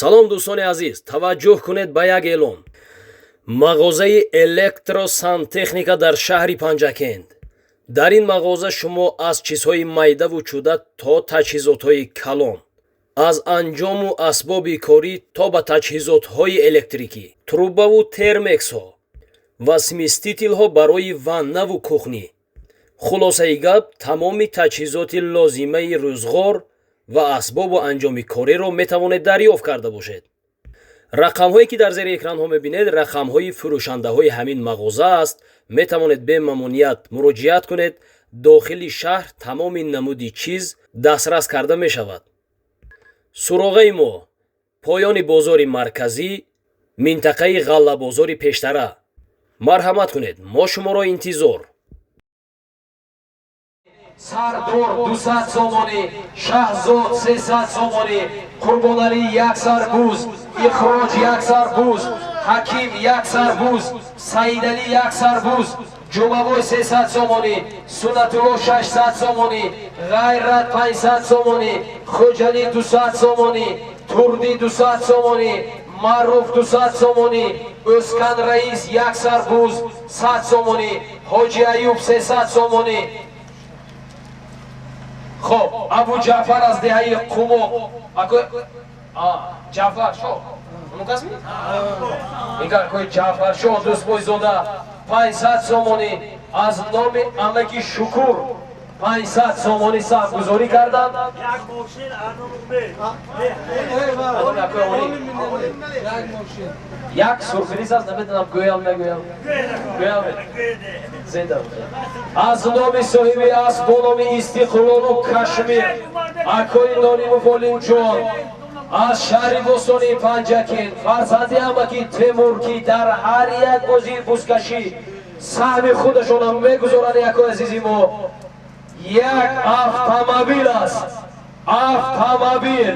Салом, дӯстони азиз, таваҷҷӯҳ кунед ба як эълон. Мағозаи электросантехника дар шаҳри Панҷакент. Дар ин мағоза шумо аз чизҳои майдаву чӯда то таҷҳизотҳои калон, аз анҷому асбоби корӣ то ба таҷҳизотҳои электрикӣ, трубаву термексҳо ва смесителҳо барои ваннаву кухнӣ, хулосаи гап, тамоми таҷҳизоти лозимаи рӯзғор ва асбобу анҷоми кориро метавонед дарёфт карда бошед. Рақамҳое ки дар зери экранҳо мебинед, рақамҳои фурӯшандаҳои ҳамин мағоза аст. Метавонед бемамоният муроҷиат кунед. Дохили шаҳр тамоми намуди чиз дастрас карда мешавад. Суроғаи мо: поёни бозори марказӣ, минтақаи Ғаллабозори пештара. Марҳамат кунед, мо шуморо интизор. Сардор 200 сомонӣ, Шаҳзод 300 сомонӣ, Қурбоналӣ як сар буз, Ихроҷ як сар буз, Ҳаким як сар буз, Саидалӣ як сар буз, Ҷумъабой 300 сомонӣ, Суннатулло 600 сомонӣ, Ғайрат 500 сомонӣ, Хоҷалӣ 200 сомонӣ, Турдӣ 200 сомонӣ, Маъруф 200 сомонӣ, Ӯскан Раис як сар буз 100 сомонӣ, Ҳоҷи Аюб 300 сомонӣ. Хоб, Абу Ҷаъфар аз деҳаи Қумоқ. Ҷаъфар шо касми инкакои Ҷаъфаршо Дӯстбойзода 500 сомонӣ аз номи амаки Шукур 500 сомонӣ саҳмгузорӣ карданд. Як мошин аном Умед. Як сюрприз аст, намедонам, гӯям, нагӯям, гӯям, зинда бошад. Аз номи соҳиби асп бо номи Истиқлолу Кашмир, акои Норимов Олимҷон аз шаҳри бостонии Панҷакент, фарзанди амаки Темур, ки дар ҳар як бозии бузкашӣ саҳми худашонам мегузоранд, якои азизи мо, як автомобил аст, автомобил.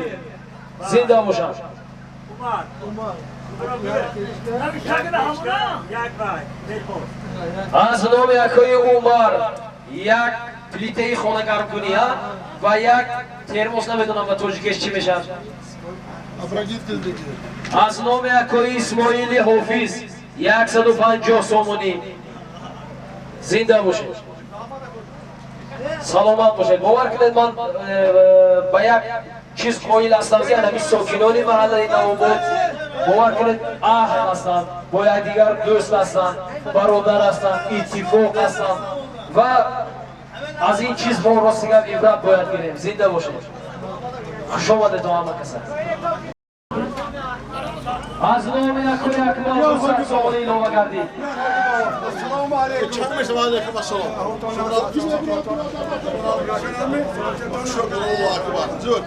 Зинда бошанд. Умар. Умар. Як вай. Аз номи акои Умар як плитаи хонагармкуния ва як термос, намедонам, ба тоҷикеш чӣ мешавад. Аз номи акои Исмоили Ҳофиз 150 сомонӣ. Зинда бошед, саломат бошед. Бовар кунед, ман ба як чиз қоил ҳастам, ки ҳамин сокинони маҳаллаи Навобод, бовар кунед, аҳл ҳастанд, бо якдигар дӯст ҳастанд, бародар ҳастанд, иттифоқ ҳастанд ва аз ин чиз мо, рости гап, ибрат бояд гирем. Зинда бошед, хушомадед ҳама каса. Аз номи акои Акмал 200 сомонӣ илова гардид. Чанд мешавад? Алейкум ассалом. Аллоҳу акбар. Зуд.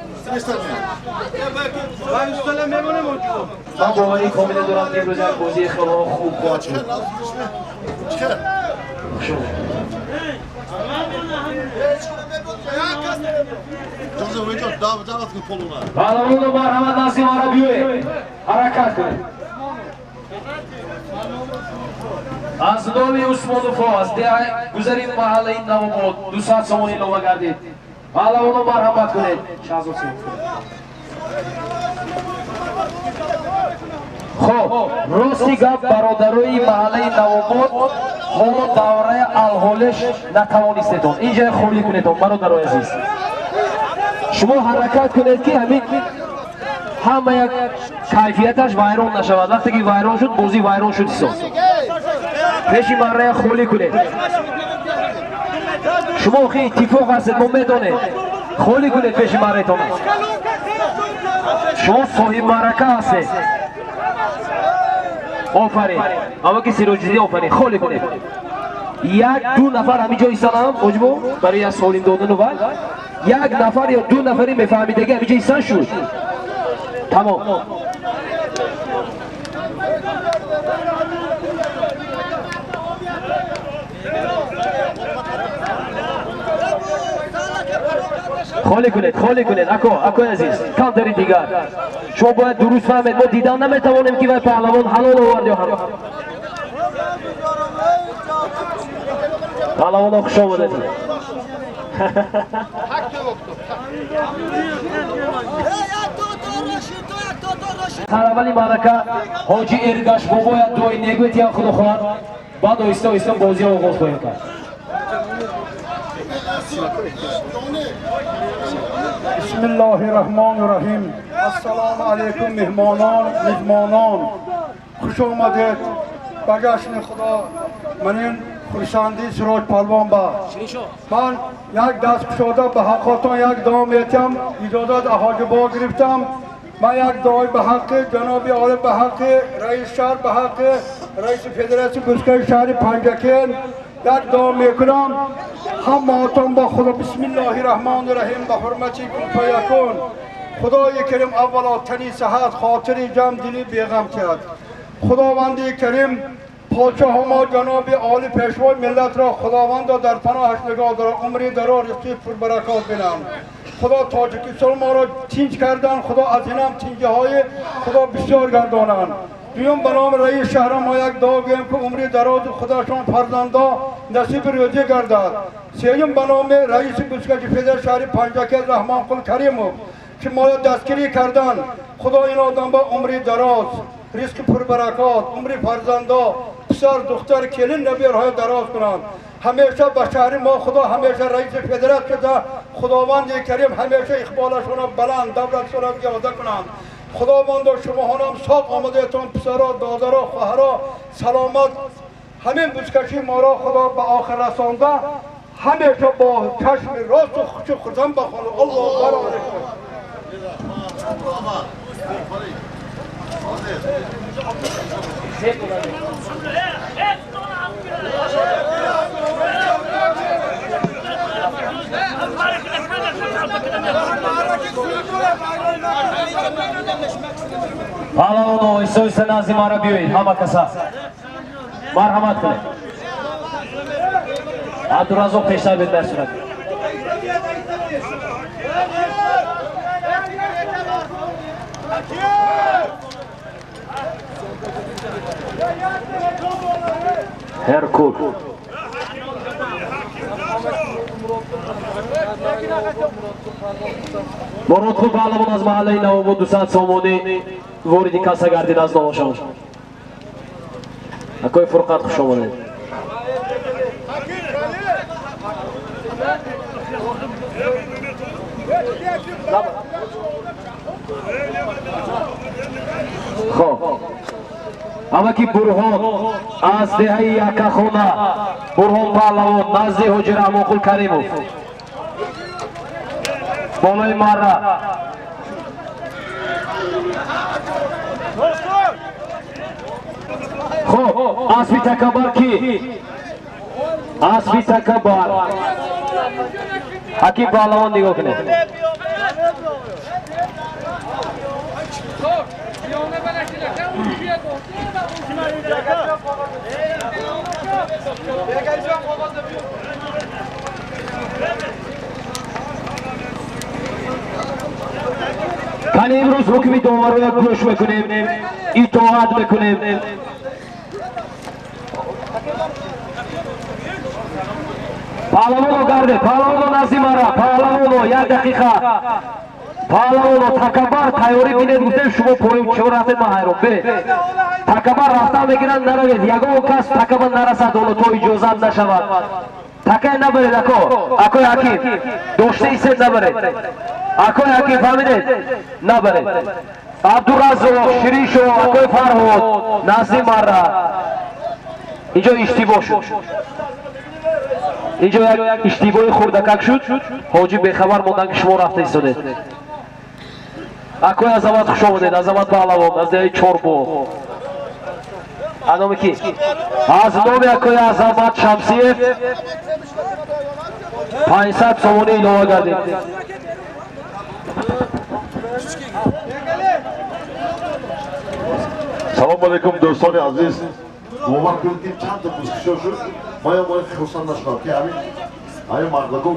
Ман боварии комиле дорам, ки имрӯз як бозии хело хуб хоҳад шуд. Хуш омадед. Паҳлавону, марҳамат, назди мара биёед, ҳаракат кунед. Аз номи Усмоновҳо аз гузари маҳаллаи Навобод 200 сомон илова гардид. Паҳлавоно, марҳамат кунед. Шаҳзод, хоб, рости гап, бародарои маҳаллаи Навобод, ҳоло давраи алҳолеш натавонистедон. Инҷа холӣ кунедон, бародарои азиз. Шумо ҳаракат кунед, ки ҳамин ҳама як кайфияташ вайрон нашавад. Вақте ки вайрон шуд, бозӣ вайрон шуд ҳисоб. Пеши маррая холӣ кунед. Шумо охи иттифоқ ҳастед, мо медонем. Холӣ кунед пеши марраятон. Шумо соҳиб маърака ҳастед. Офарин, аммо ки Сироҷиддин, офарин. Холӣ кунед. Як ду нафар ҳамин ҷо истанам оҷбо барои як солим додану вай як нафар ё ду нафари мефаҳмидаги ҳамин ҷо истан шуд, тамом. Холӣ кунед, холӣ кунед, ако, акои азиз, камтари дигар. Шумо бояд дуруст фаҳмед, мо дидан наметавонем, ки вай паҳлавон ҳалол овард ё ҳаром. Паҳлавоно, хуш омадед. Сараввали маърака Ҳоҷи Эргаш бобояд дуои негӯед, я худо хоҳад, баъд оҳиста оҳиста бозӣ оғоз хоҳем кард. Бисмиллоҳи раҳмони раҳим. Ассалому алайкум меҳмонон, мизмонон. Хуш омадед ба ҷашни Худо. Ман ин хурсандии Сироҷ Палвон ба. Ман як даст кушода ба ҳаққотон як дуо метиҳам. Иҷозат аз Ҳоҷи бо гирифтам. Ман як дуои ба ҳаққи ҷаноби олӣ, ба ҳаққи раиси шаҳр, ба ҳаққи раиси федератсияи бузкаши шаҳри Панҷакент як дуо мекунам. Ҳамаатон ба Худо. Бисмиллоҳи раҳмони раҳим. Ба ҳурмати кун фаякун. Худои Карим аввало тани саҳат, хотири ҷамъ, дили беғам тиҳад. Худованди Карим подшоҳи мо ҷаноби олӣ пешвои миллатро Худовандо дар паноҳаш нигоҳ дорад, умри дароз, ризқи пурбаракот бинам. Худо Тоҷикистон моро тинҷ кардан, Худо аз инам тинҷиҳои Худо бисёр гардонанд. Дуюм ба номи раиси шаҳра мо як дуо гӯем, ки умри дарози худашон, фарзандо насиби рӯзӣ гардад. Сеюм ба номи раиси бузкаши федератсияи шаҳри Панҷакент Раҳмонқул Каримов, ки моро дастгирӣ кардан, Худо ин одам ба умри дароз, ризқи пурбаракот, умри фарзандо, писар, духтар, келин набирҳои дароз кунанд. Ҳамеша ба шаҳри мо Худо ҳамеша раиси федератсия, Худованди Карим ҳамеша иқболашонро баланд, давлатшонро зиёда кунанд. Худовандо шумоҳонам соқ омадаетон, писаро, додаро, хоҳаро саломат. Ҳамин бузкашии моро Худо ба охир расонда, ҳамеша бо чашми росту хуши хурсанд ба хона. Аллоҳу акбар. Паҳлавоно, оҳиста оҳиста назди маро биёед, ҳама каса марҳамат кунед. Абдураззоқ пештар бед дар сурат. Ҳеркул Муродқул паҳлавон аз маҳаллаи Навобод 200 сомонӣ вориди касса гардид аз номашон. Акои Фурқат, хуш омадед. Хоб, амаки Бурҳон аз деҳаи Яккахона, Бурҳон паҳлавон назди Ҳоҷи Раҳмонқул Каримов болои марра. Хоб, аспи такабар ки? Аспи такабар Ҳаким паҳлавон, нигоҳ кунед. Кани имрӯз ҳукми довароя гӯш мекунем, итоат мекунем. Паҳлавоно гарде, паҳлавоно назди мара, паҳлавоно як дақиқа. Паҳлавоно такабар тайёрӣ бинед, гуфтем шумо поён чиро рафтед, ман ҳайрон. Биред. Такабар рафтан мегиранд, наравед. Ягон кас такаба нарасад, ҳоло то иҷозат нашавад. Такай набаред, ако. Акои Ҳаким, дошта истед, набаред. Акои Ҳаким, фаҳмидед? Набаред. Абдураззоқ, Шириншо, акои Фарҳод, назди марра. Инҷо иштибоҳ шуд. Инҷо як иштибоҳи хурдакак шуд. Ҳоҷӣ бехабар мондан, ки шумо рафта истодед. Акои Азамат, хуш омадед. Азамат паҳлавон аз деҳаи Чорбоғ. Аз номи ки? Аз номи акои Азамат Шамсиев 500 сомонӣ илова гардид. Салому алайкум, дӯстони азиз. Бовар кунед, ки чанд та бузкишо шуд, ман ё бояд хурсанд нашудам, ки ҳамин мардако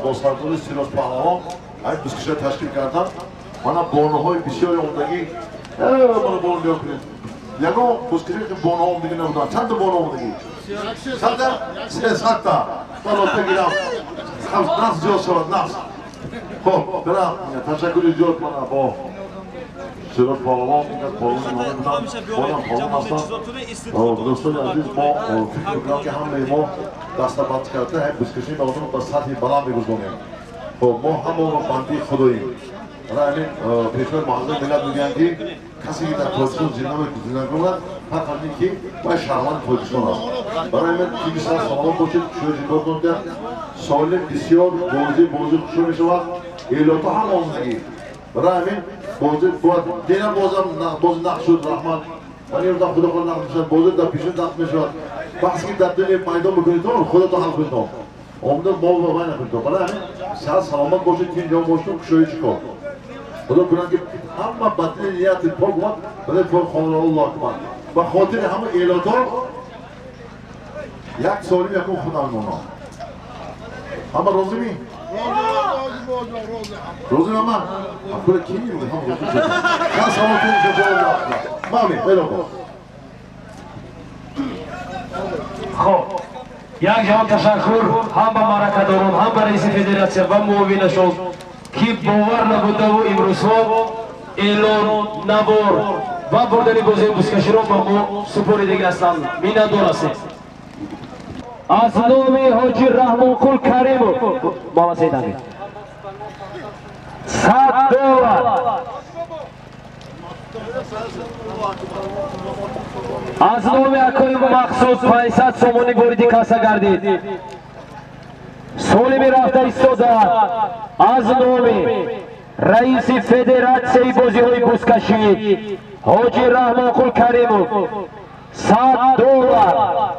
бо сардори Сироҷ паҳлавон ҳамин бузкишо ташкил карданд. Мана бонуҳои бисёри омадагӣ, мана бону нигоҳ кунед. Ягон бузкишо ки бону омадагӣ набуданд. Чанд та бону омадагӣ? Чанда? 300 та. Балота гирам. Нафс зиёд шавад, нафс. Хоб, бирам, ташаккури зиёд мана бо Сироҷ паҳлавон, ин кас паҳлавони номӣ буданд, боям паҳлавон ҳастанд. Дӯстони азиз, мо фикр мекунам, ки ҳамаи мо дастабанд карда ҳай бузкашии мардумро ба сатҳи баланд мегузонем. Хоб, мо ҳамаро бандаи худоем. Барои ҳамин пешвои муаззами миллат мегӯянд, ки касе ки дар Тоҷикистон зинда мекунад, фарқ аз ин ки вай шаҳрванди Тоҷикистон аст. Барои ҳамин тими сар саломат бошед, шӯъи ҷиддотон солим бисёр бозӣ хушрӯ мешавад, элото ҳам омодагӣ. Барои ҳамин бозӣ бояд дина бозам бозӣ нақд шуд, раҳмат. Вале имрӯзам худо хоҳад нақд мешавад, бозӣ дар пешин нақд мешавад. Баҳсе ки дар дунёи майдон бикунедтон, худатон ҳал кунедтон. Омада мо вай накунедтон. Барои ҳамин сиҳат саломат бошед, тинҷон бошед, кушои чӣ кор. Худо кунад, ки ҳама ба дили нияти пок омад, барои пок хонавода. Аллоҳ акбар. Ба хотири ҳама элото як солим якум худам монам. Ҳама розӣ ми? Розӣ ҳама? Акула ки мегӯяд, ҳама розӣ шуд. Ман салом кунед, иншоаллоҳ. Мами, хеле хуб. Хоб, як ҷаҳон ташаккур ҳам ба маъракадорон, ҳам ба раиси федератсия ва муовинашон, ки бовар набудаву имрӯзҳо эълон, навор ва бурдани бозии бузкаширо ба мо супоридагӣ ҳастанд. Миннатдор ҳастем. Аз номи ҳоҷи Раҳмонқул Каримов, Муҳаммад Амир, $100. Аз номи акои Мақсуд 500 сомонӣ вориди касса гардид. Солими рафта истода аз номи раиси федератсияи бозиҳои бузкашӣ ҳоҷи Раҳмонқул Каримов $100.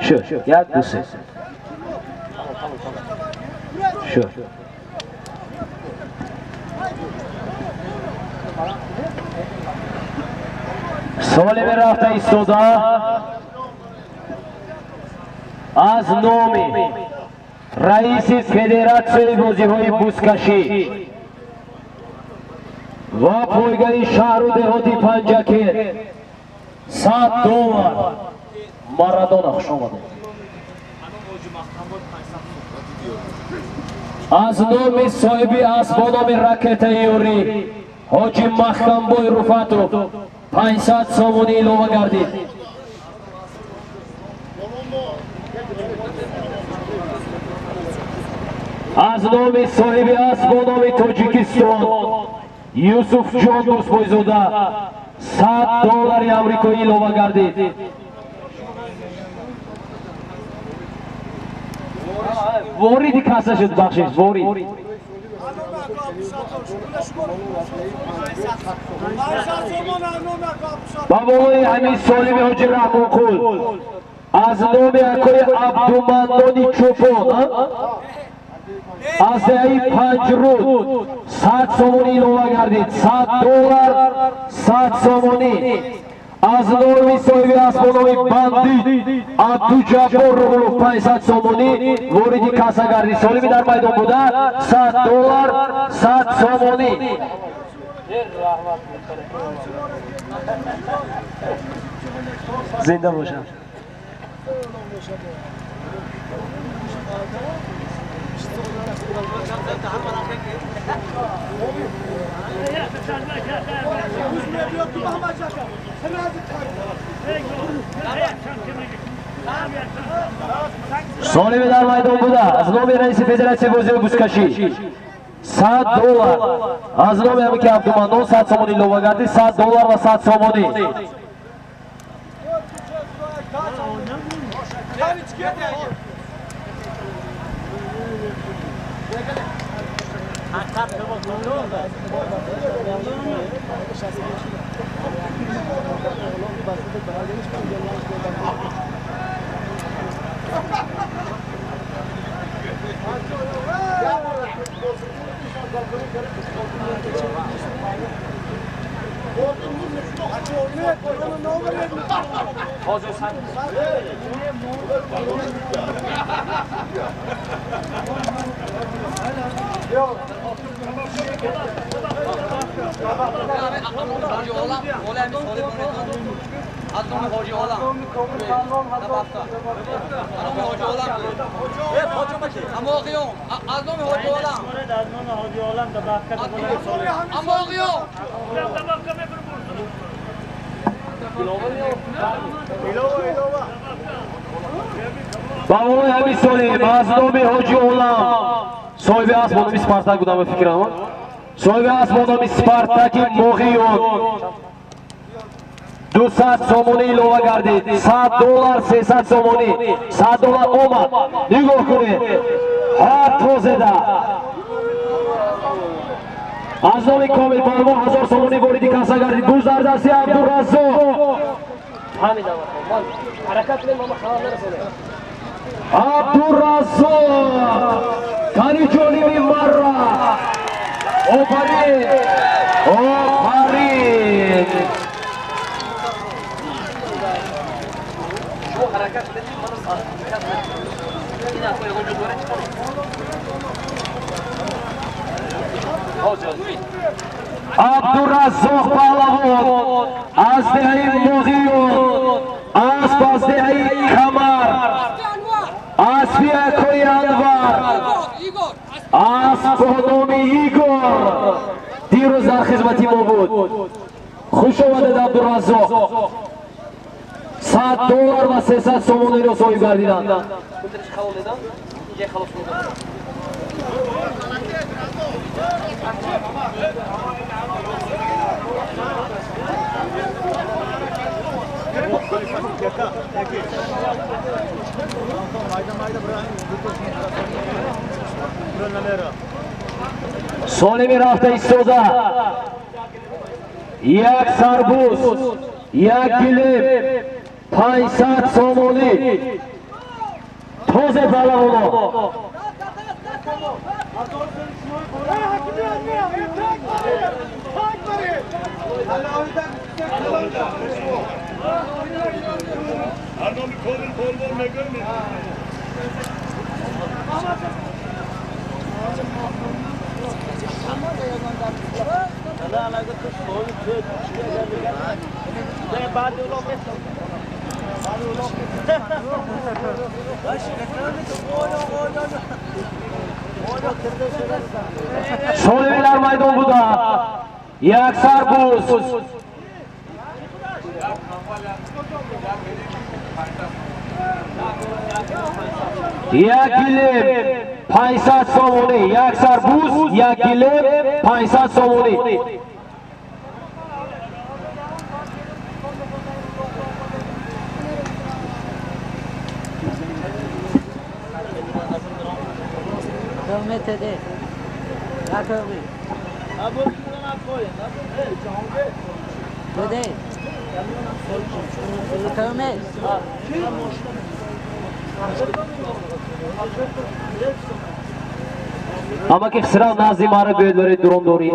Шуд, шуд, як, ду, се. Шуд. Солими рафта истода аз номи раиси федератсияи бозиҳои бузкашӣ ва пойгаи шаҳру деҳоти Панҷакент $100. Марадона, хуш омадед. Аз номи соҳиби асб бо номи ракетаи юрӣ ҳоҷи Маҳкамбой Руфатов 500 сомонӣ илова гардид. Аз номи соҳиби асб бо номи Тоҷикистон Юсуфҷон Дӯстбойзода $100 амрикоӣ илова гардид. Вориди касса шуд, бахшиш, ворид. Ба болои ҳамин солими ҳоҷи Раҳмонқул аз номи акои Абдуманнони Чӯпон аз деҳаи Панҷруд 100 сомонӣ илова гардид. $100, 100 сомонӣ. Аз номи соҳиби асб бо номи Бандит Абдуҷаббор Рӯҳуллов 500 сомонӣ вориди касса гардид. Солими дар майдон буда $100, 100 сомонӣ. Зинда бошам. Солими дар майдон буда аз номи раиси федератсияи бозиҳои бузкашӣ $100. Аз номи ҳамин ки Абдуманнон 100 сомонӣ илова гардид. $100 ва 100 сомонӣ. Бабои ҳамин солим аз номи Ҳоҷи Олам, соҳиби асп бо номи Спартак будам ба фикрам. Соҳиби асп бо номи Спартаки Моғиён 200 сомонӣ илова гардид. 100 доллар, 300 сомонӣ. 100 доллар омад. Нигоҳ кунед. Ҳар тозеда. Аз номи Комил Палвон 1000 сомонӣ вориди касса гардид. Гузардасти Абдураззоқ. Абдураззоқ кани ҷониби марра. Офарин! Офарин! Абдураззоқ паҳлавон аз деҳаи Моғиён, асп аз деҳаи Камар, аспи акои Анвар, асп бо номи Игор дирӯз дар хизмати мо буд. Хуш омадед, Абдураззоқ. 100 доллар ва 300 сомониро соҳиб гардиданд. Солими рафта истода. Як сарбуз, як гилем, 500 сомонӣ. Тозе паҳлавоно. Солими дар майдон буда. Як сарбуз. Як гилем, 500 сомонӣ. Як сарбуз, як гилем, 500 сомонӣ. Ама ки Хисрав назди мара биёед барои дуромдорӣ.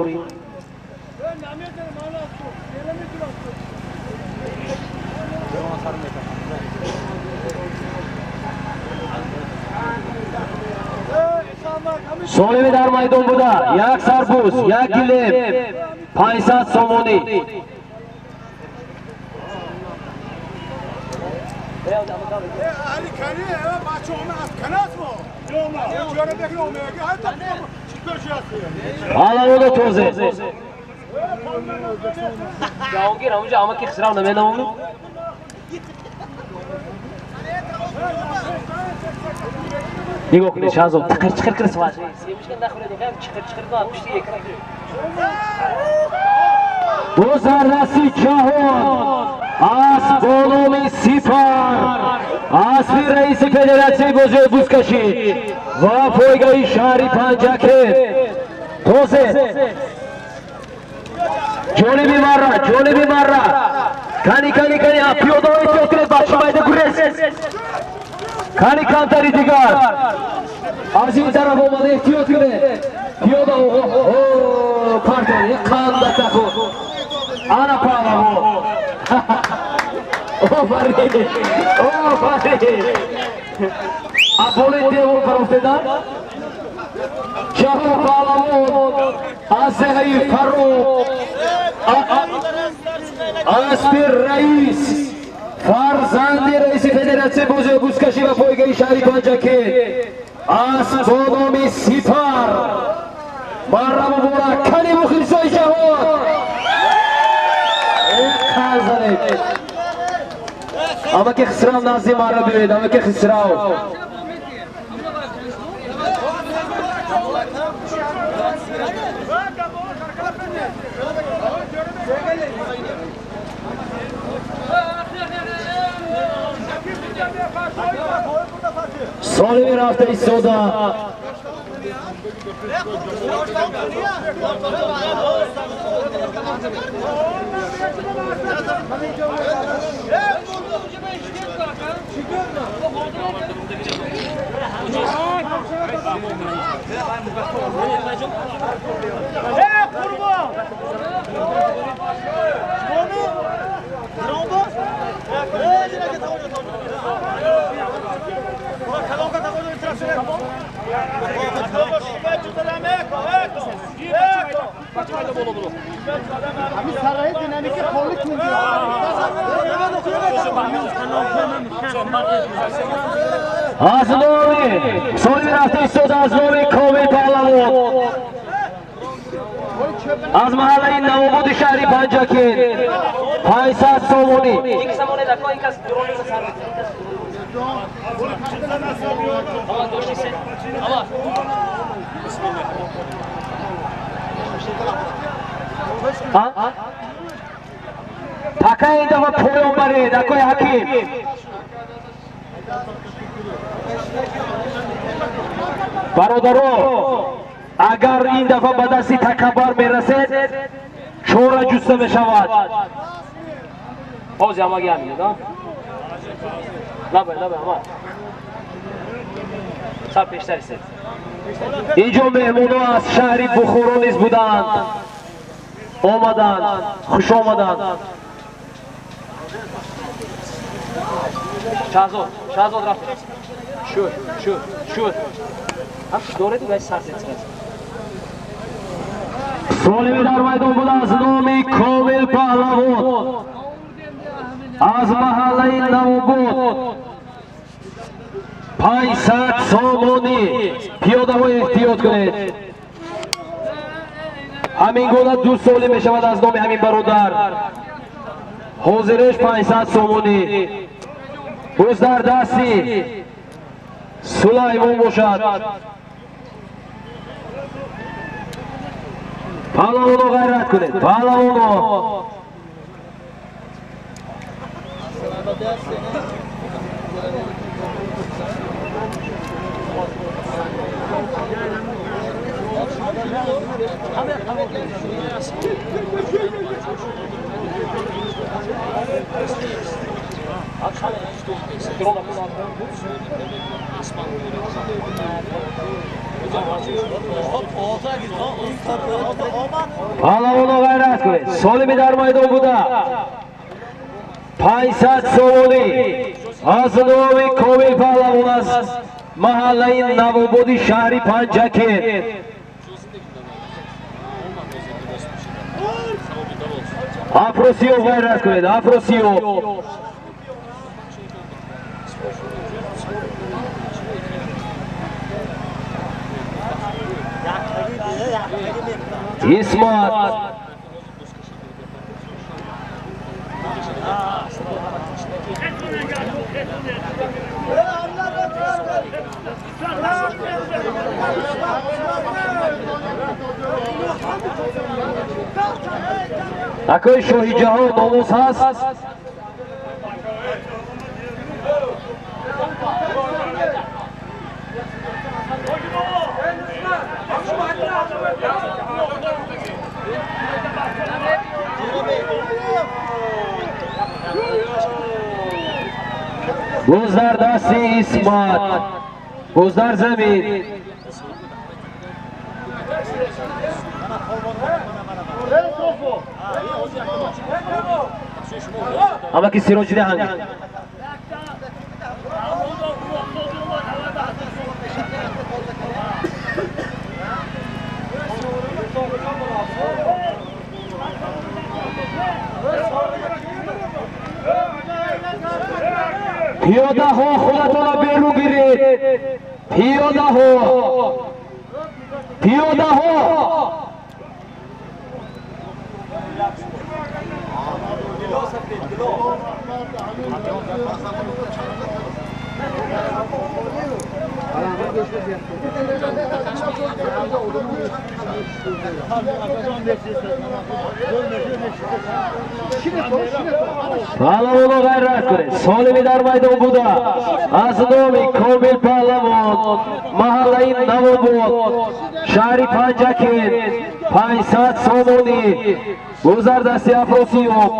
Солими дар майдон буда. Як сарбуз, як гилем, 500 сомонӣ. Паҳлавоно тозе. Ҷаҳонгир ҳамунҷо ама ки Хисрав наменамоми? Нигоҳ кунед, Шаҳзод тиқир чиқир кирс важ. Семишка нахӯред, чиқир чиқир пушти экран. Гузардасти ҷаҳон асп бо номи Сипар, аспи раиси федератсияи бозиҳои бузкашӣ ва пойгоҳи шаҳри Панҷакент. Тозе. Ҷониби марра, ҷониби марра. Кани, кани, кани, пиёдаҳо эҳтиёт кунед, бача майда гурез. Кани камтари дигар. Аз ин тараф омада эҳтиёт кунед. Пиёда о, партон, қанда таху. Ана паҳлавон. Офарин! Офарин! Аз болои девор парофтеда? Ҷаҳон паҳлавон аз деҳаи Фарроб, аспи раис, фарзанди раиси федератсияи бозиҳои бузкашӣ ва пойгаи шаҳри Панҷакент, асп бо номи Сипар. Марра муборак, кани мухлисои ҷаҳон занед. Амаки Хисрав назди марра биёед, амаки Хисрав. Солими рафта истода. Аз номи соли рафта истода, аз номи Комил паҳлавон аз маҳаллаи Навободи шаҳри Панҷакент 500 сомонӣ. Така ин дафъа поён баред, акои ҳаким. Бародаро, агар ин дафъа ба дасти такаббар мерасед, чора ҷуста мешавад. Ҳозир ҳамаги ҳамин, лабай, лабай, ҳама. Сар пештар истед. Инҷо меҳмонҳо аз шаҳри Бухоро низ буданд. Омаданд, хуш омаданд. Шаҳзод, Шаҳзод рафт. Шуд, шуд, шуд. Ҳам доред вай сар зед. Солими дар майдон буда аз номи Комил паҳлавон аз маҳаллаи Навобод 500 сомонӣ. Пиёдаҳо эҳтиёт кунед. Ҳамин гуна ду соли мешавад аз номи ҳамин бародар. Ҳозиреш 500 сомонӣ. Боз дар дасти Сулаймон бошад. Паҳлавоно ғайрат кунед, паҳлавоно. Паҳлавоно ғайрат кунед. Солими дар майдон буда 500 сомонӣ аз номи Комил паҳлавон аз маҳаллаи Навободи шаҳри Панҷакент. Афросиёб ғайрат кунед, Афросиёб. Исмат. Акои шоҳи ҷаҳон овоз ҳаст? Боз дар дасти Исмат, боз дар замин. Амаки Сироҷ диҳанд. Пиёдаҳо худатонро берун гиред. Пиёдаҳо. Пиёдаҳо. Паҳлавонро ғайрат кунед. Солими дар майдон буда. Аз номи Комил Паҳлавон, маҳаллаи Навобод, шаҳри Панҷакент, 500 сомонӣ. Гузардасти Афросиёб.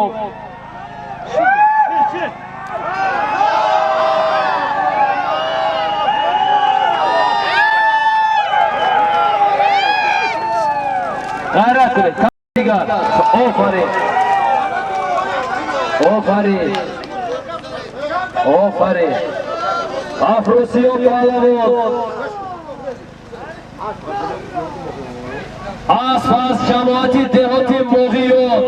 Ғайрат кунед. Дигар. Офарин. Офарин. Офарин. Афросиёб Паҳлавон. Асп аз ҷамоати деҳоти Моғиён.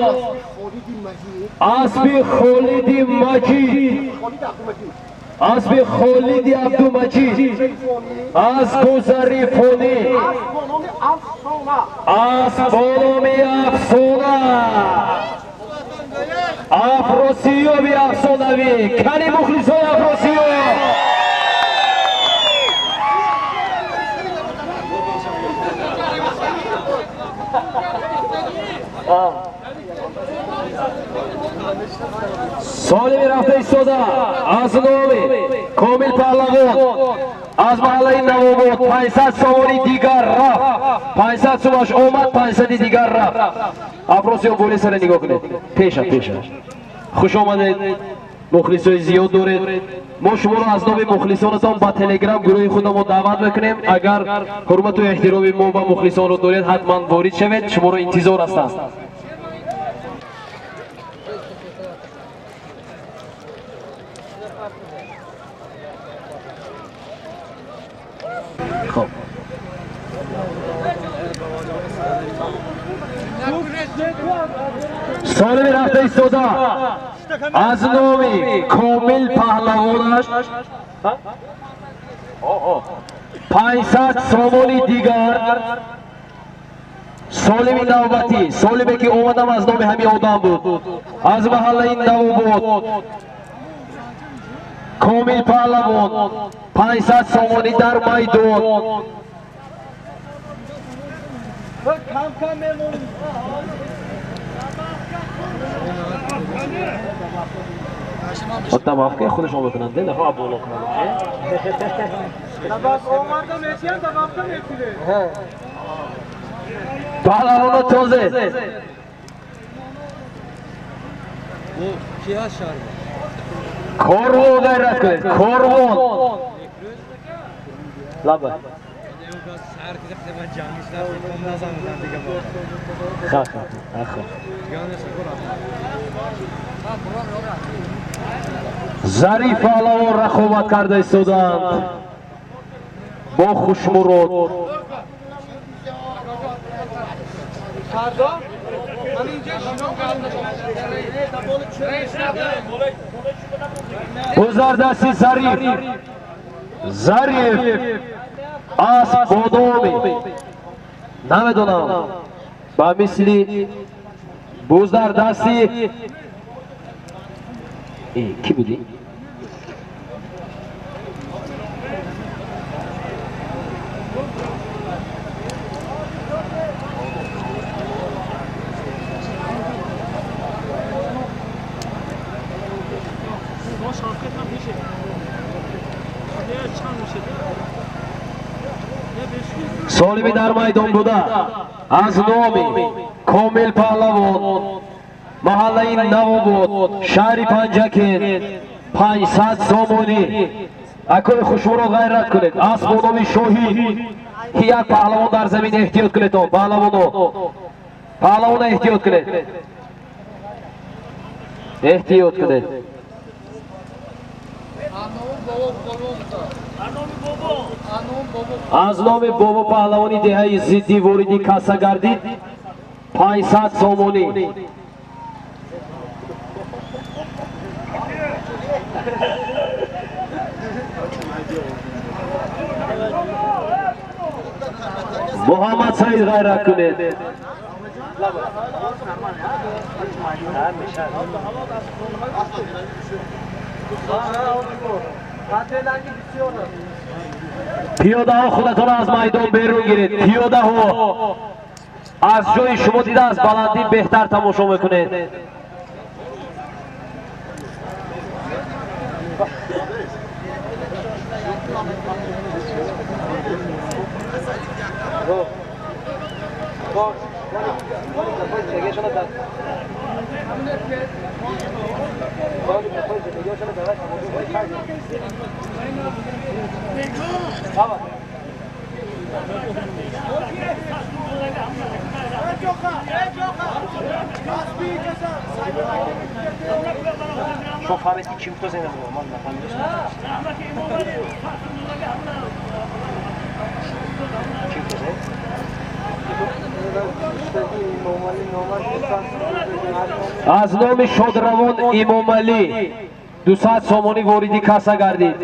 Аспи Холиди Маҷид. Аспи Холиди Абдумаҷид. Аз гузари фонӣ. Асп бо номи Афсона. Афросиёби афсонавӣ. Кани мухлисони Афросиёб. Солими рафта истода аз номи Комил Паҳлавон аз маҳаллаи Навобод 500 сомони дигар рафт. 500 сомаш омад, 500 дигар рафт. Афросиёб боле сара нигоҳ кунед. Пеша, пеша. Хуш омадед. Мухлисои зиёд доред. Мо шуморо аз номи мухлисонатон ба телеграм гурӯҳи худамон даъват мекунем. Агар ҳурмату эҳтироми мо ба мухлисонро доред, ҳатман ворид шавед. Шуморо интизор ҳастанд. خب солими рафта истода аз номи Комил Паҳлавонаш 500 сомони дигар. Солими навбатӣ, солиме ки омадам аз номи ҳамин одам буд, аз маҳаллаи Навобод, Комил Паҳлавон 500 сомонӣ дар майдон. Таваққи худашон бикунанд, нахоҳ боло кунанд. Паҳлавоно тозе. Корвон ғайрат кунед, корвон. Лаба. Ха ха ха. Зариф паҳлавон рақобат карда истоданд бо Хушмурод. Гузардасти Зариф. Зариф асп бо номи намедонам ба мисли гузардасти ки будӣ? Солими дар майдон буда аз номи Комил Паҳлавон, маҳаллаи Навобод, шаҳри Панҷакент, 500 сомонӣ. Акои хушмуро ғайрат кунед. Асп бо номи Шоҳид. Ки як паҳлавон дар замин, эҳтиёт кунед. Паҳлавоно, паҳлавона эҳтиёт кунед, эҳтиёт кунед. Аз номи Бобо паҳлавони деҳаи зиддӣ вориди касса гардид 500 сомонӣ. Муҳаммад Саид ғайрат кунед. Пиёдаҳо худатонро аз майдон берун гиред. Пиёдаҳо аз ҷои шумо дида аз баландӣ беҳтар тамошо мекунед. Аз номи шодравон Имомалӣ 200 сомонӣ вориди касса гардид.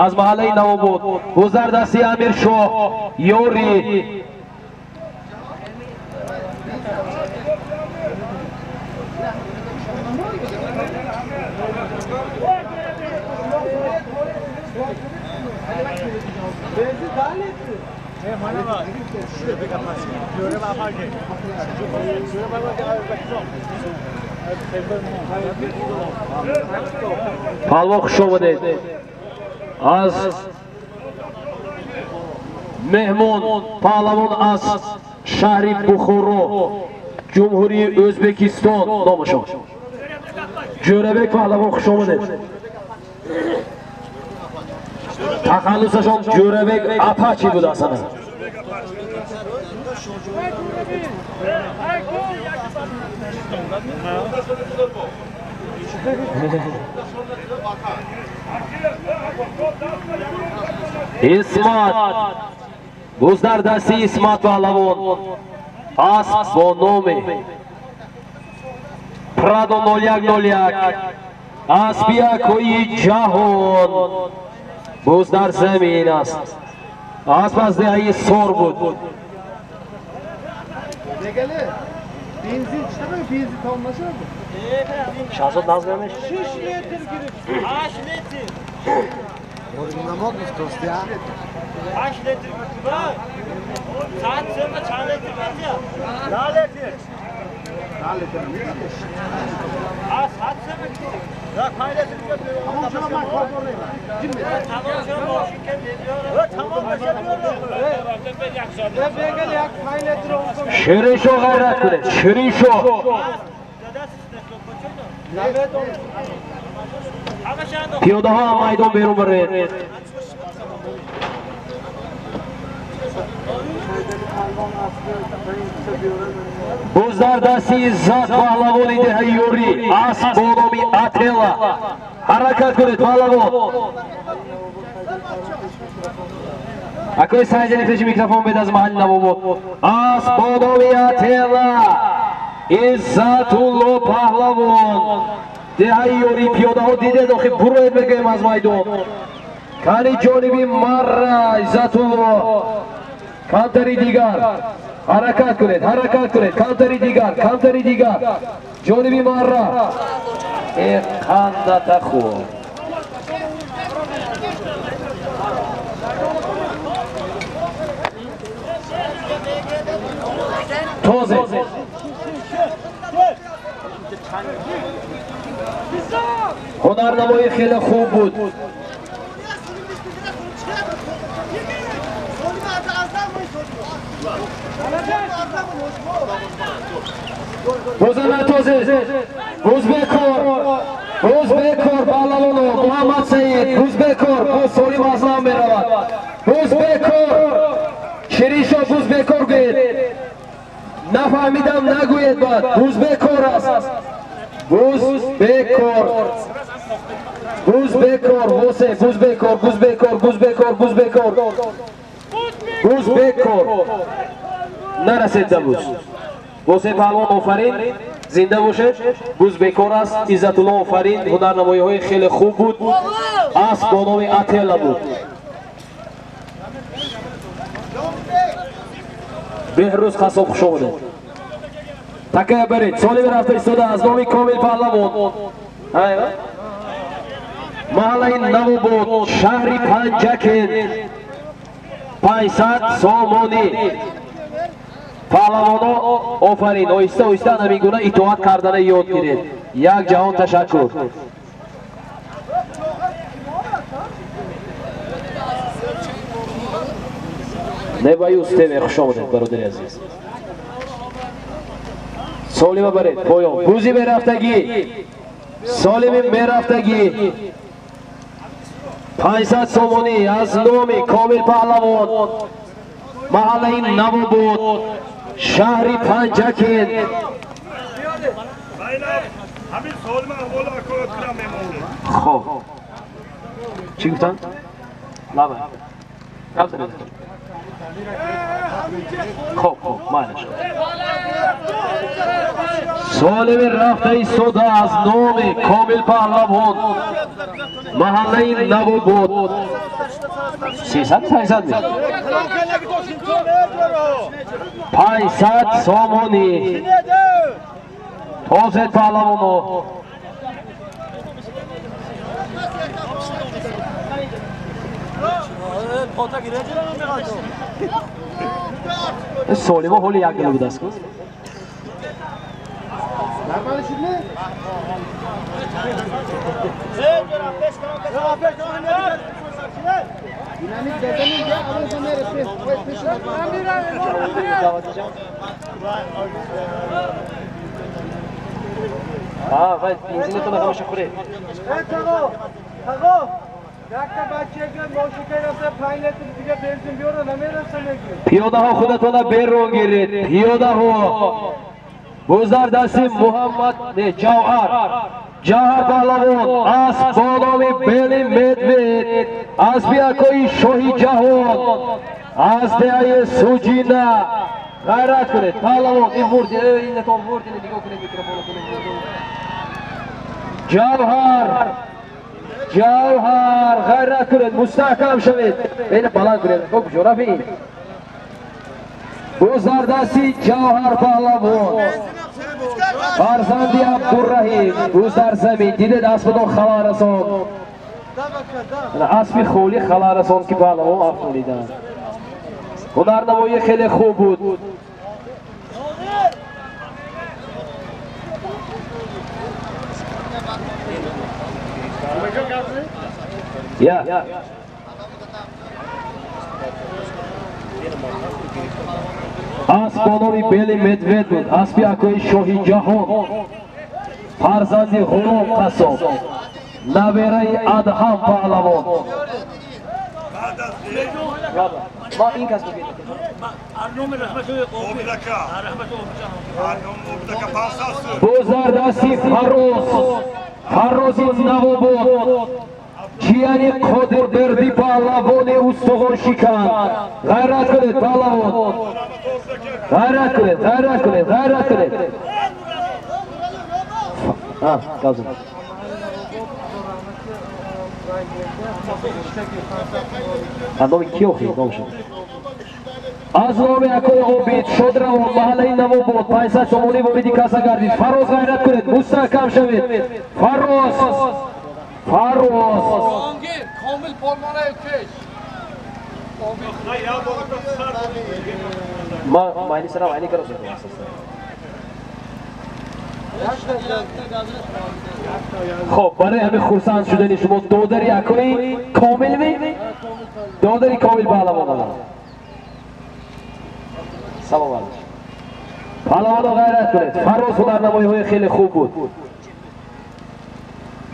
Аз маҳаллаи Навобод гузардасти Амиршоҳ ёри. Палвон хуш омадед. Аз меҳмон паҳлавон аз шаҳри Бухоро, Ҷумҳурии Ӯзбекистон номашон Ҷӯрабек паҳлавон хуш омадед. Тахаллусашон Ҷӯрабек Апачи буд асана. Исмат гузардасти Исмат паҳлавон асп бо номи Прадо 0101 аспи якои ҷаҳон буз дар замин аст. Асп аз деҳаи Сор буд. Шаҳзод назмемеш? 6 литр гирифт. 8 литр. 8 литр гирифт. Саат сема чанд литр гирифт? 9 литр. 9 литр. А саат сема гирифт. 5 литр гирифт. Тамом шуд ман кор дорам. Тамом шуд мошин ке мебиёрам. Тамом бشه биёрам. Шириншо ғайрат кунед. Шириншо. Пиёдаҳо аз майдон берун баред. Буз дар дасти Иззат паҳлавони деҳаи Ёрӣ асп бо номи Атела. Ҳаракат кунед паҳлавон. Акои Сайзани пеши микрофон бед аз маҳалли Навобод. Асп бо номи Атела Иззатулло паҳлавон деҳаи Ёрӣ. Пиёдаҳо дидед охи буроед мегӯем аз майдон. Кани ҷониби марра Иззатулло. Камтари дигар ҳаракат кунед, ҳаракат кунед. Камтари дигар, камтари дигар ҷониби марра. Э қандата хуб. Тозе. Ҳунарнамоӣ хеле хуб буд. Бозана тозе. Узбекор. Узбекор паҳлавоно Муҳаммад Саид. Узбекор бо Солим Аслам меравад. Узбекор. Шириншо Узбекор гӯед. Нафаҳмидам нагӯед баъд. Узбекор аст. Узбекор. Узбекор. Восе. Узбекор. Узбекор. Узбекор. Узбекор. Узбекор. Нарасед да буз. Восе паҳлавон офарин. Зинда бошед. Узбекор аст. Иззатулло офарин. Ҳунарнамоиҳои хеле хуб буд. Асп бо номи Атела буд. Беҳрӯз Қассоб, хуш омадед. Такая баред. Солими рафта истода аз номи Комил Паҳлавон. Маҳаллаи Навобод, шаҳри Панҷакент, 500 сомонӣ. Паҳлавоно, офарин, оҳиста оҳиста ҳамин гуна итоат кардана ёд гиред. Як ҷаҳон ташаккур. Небаюз ТВ, хуш омадед, бародари азиз. Солима баред, поён. Бузи мерафтагӣ. Солими мерафтагӣ. 500 сомонӣ аз номи Комил Паҳлавон, маҳаллаи Навобод, шаҳри Панҷакент. Хоб, чӣ гуфтанд? Лаба. Хоб, хоб, майлаш. Солими рафта истода аз номи Комил Паҳлавон, маҳаллаи Навобод, 300 500 ми? 500 сомонӣ. Тозед, паҳлавоно. Солимо ҳоли як гила будааст. Бензинатон ҳамаша хӯред. Пиёдаҳо, худатона берун гиред. Пиёдаҳо. Буздар дасти Муҳаммад не Ҷавҳар. Ҷавҳар Паҳлавон, асп бо номи Бели Медвед, аспи акои Шоҳи Ҷаҳон, аз деҳаи Суҷина. Ғайрат кунед, паҳлавон, ин бурди, инатон бурди, нигоҳ кунед микрофонатон. Ҷавҳар, Ҷавҳар, ғайрат кунед, мустаҳкам шавед. Бена баланд кунед, хуб куҷо рафтед? Бузардасти Ҷавҳар Паҳлавон, фарзанди Абдурраҳим, буздар замин. Дидед, аспатон хала расон. Аспи холӣ хала расон, ки паҳлавон афтониданд. Ҳунарнамоӣ хеле хуб буд. Я. Асп бо номи Бели Медвед буд, аспи акои Шоҳи Ҷаҳон, фарзанди Ғулом Қассоб, набераи Адҳам Паҳлавон. Бузардасти Фарроз, Фаррози Навобод, ҷияни Қодирберди паҳлавони устухоншикан. Ғайрат кунед, паҳлавон, ғайрат кунед, ғайрат кунед, ғайрат кунед. Номи ки охи? Номшо. Аз номи акои Обид, Шодравон, маҳаллаи Навобод, 500 сомонӣ вориди касса гардид. Фарроз, ғайрат кунед, мустаҳкам шавед. Фарроз, Фарроз. Ма майли сарам айни каро. Хоб, барои ҳамин хурсанд шудани шумо додари акои Комил ми? Додари Комил паҳлавон омад. Салом алайкум. Паҳлавоно, ғайрат кунед. Фарроз ҳунарнамоиҳои хеле хуб буд.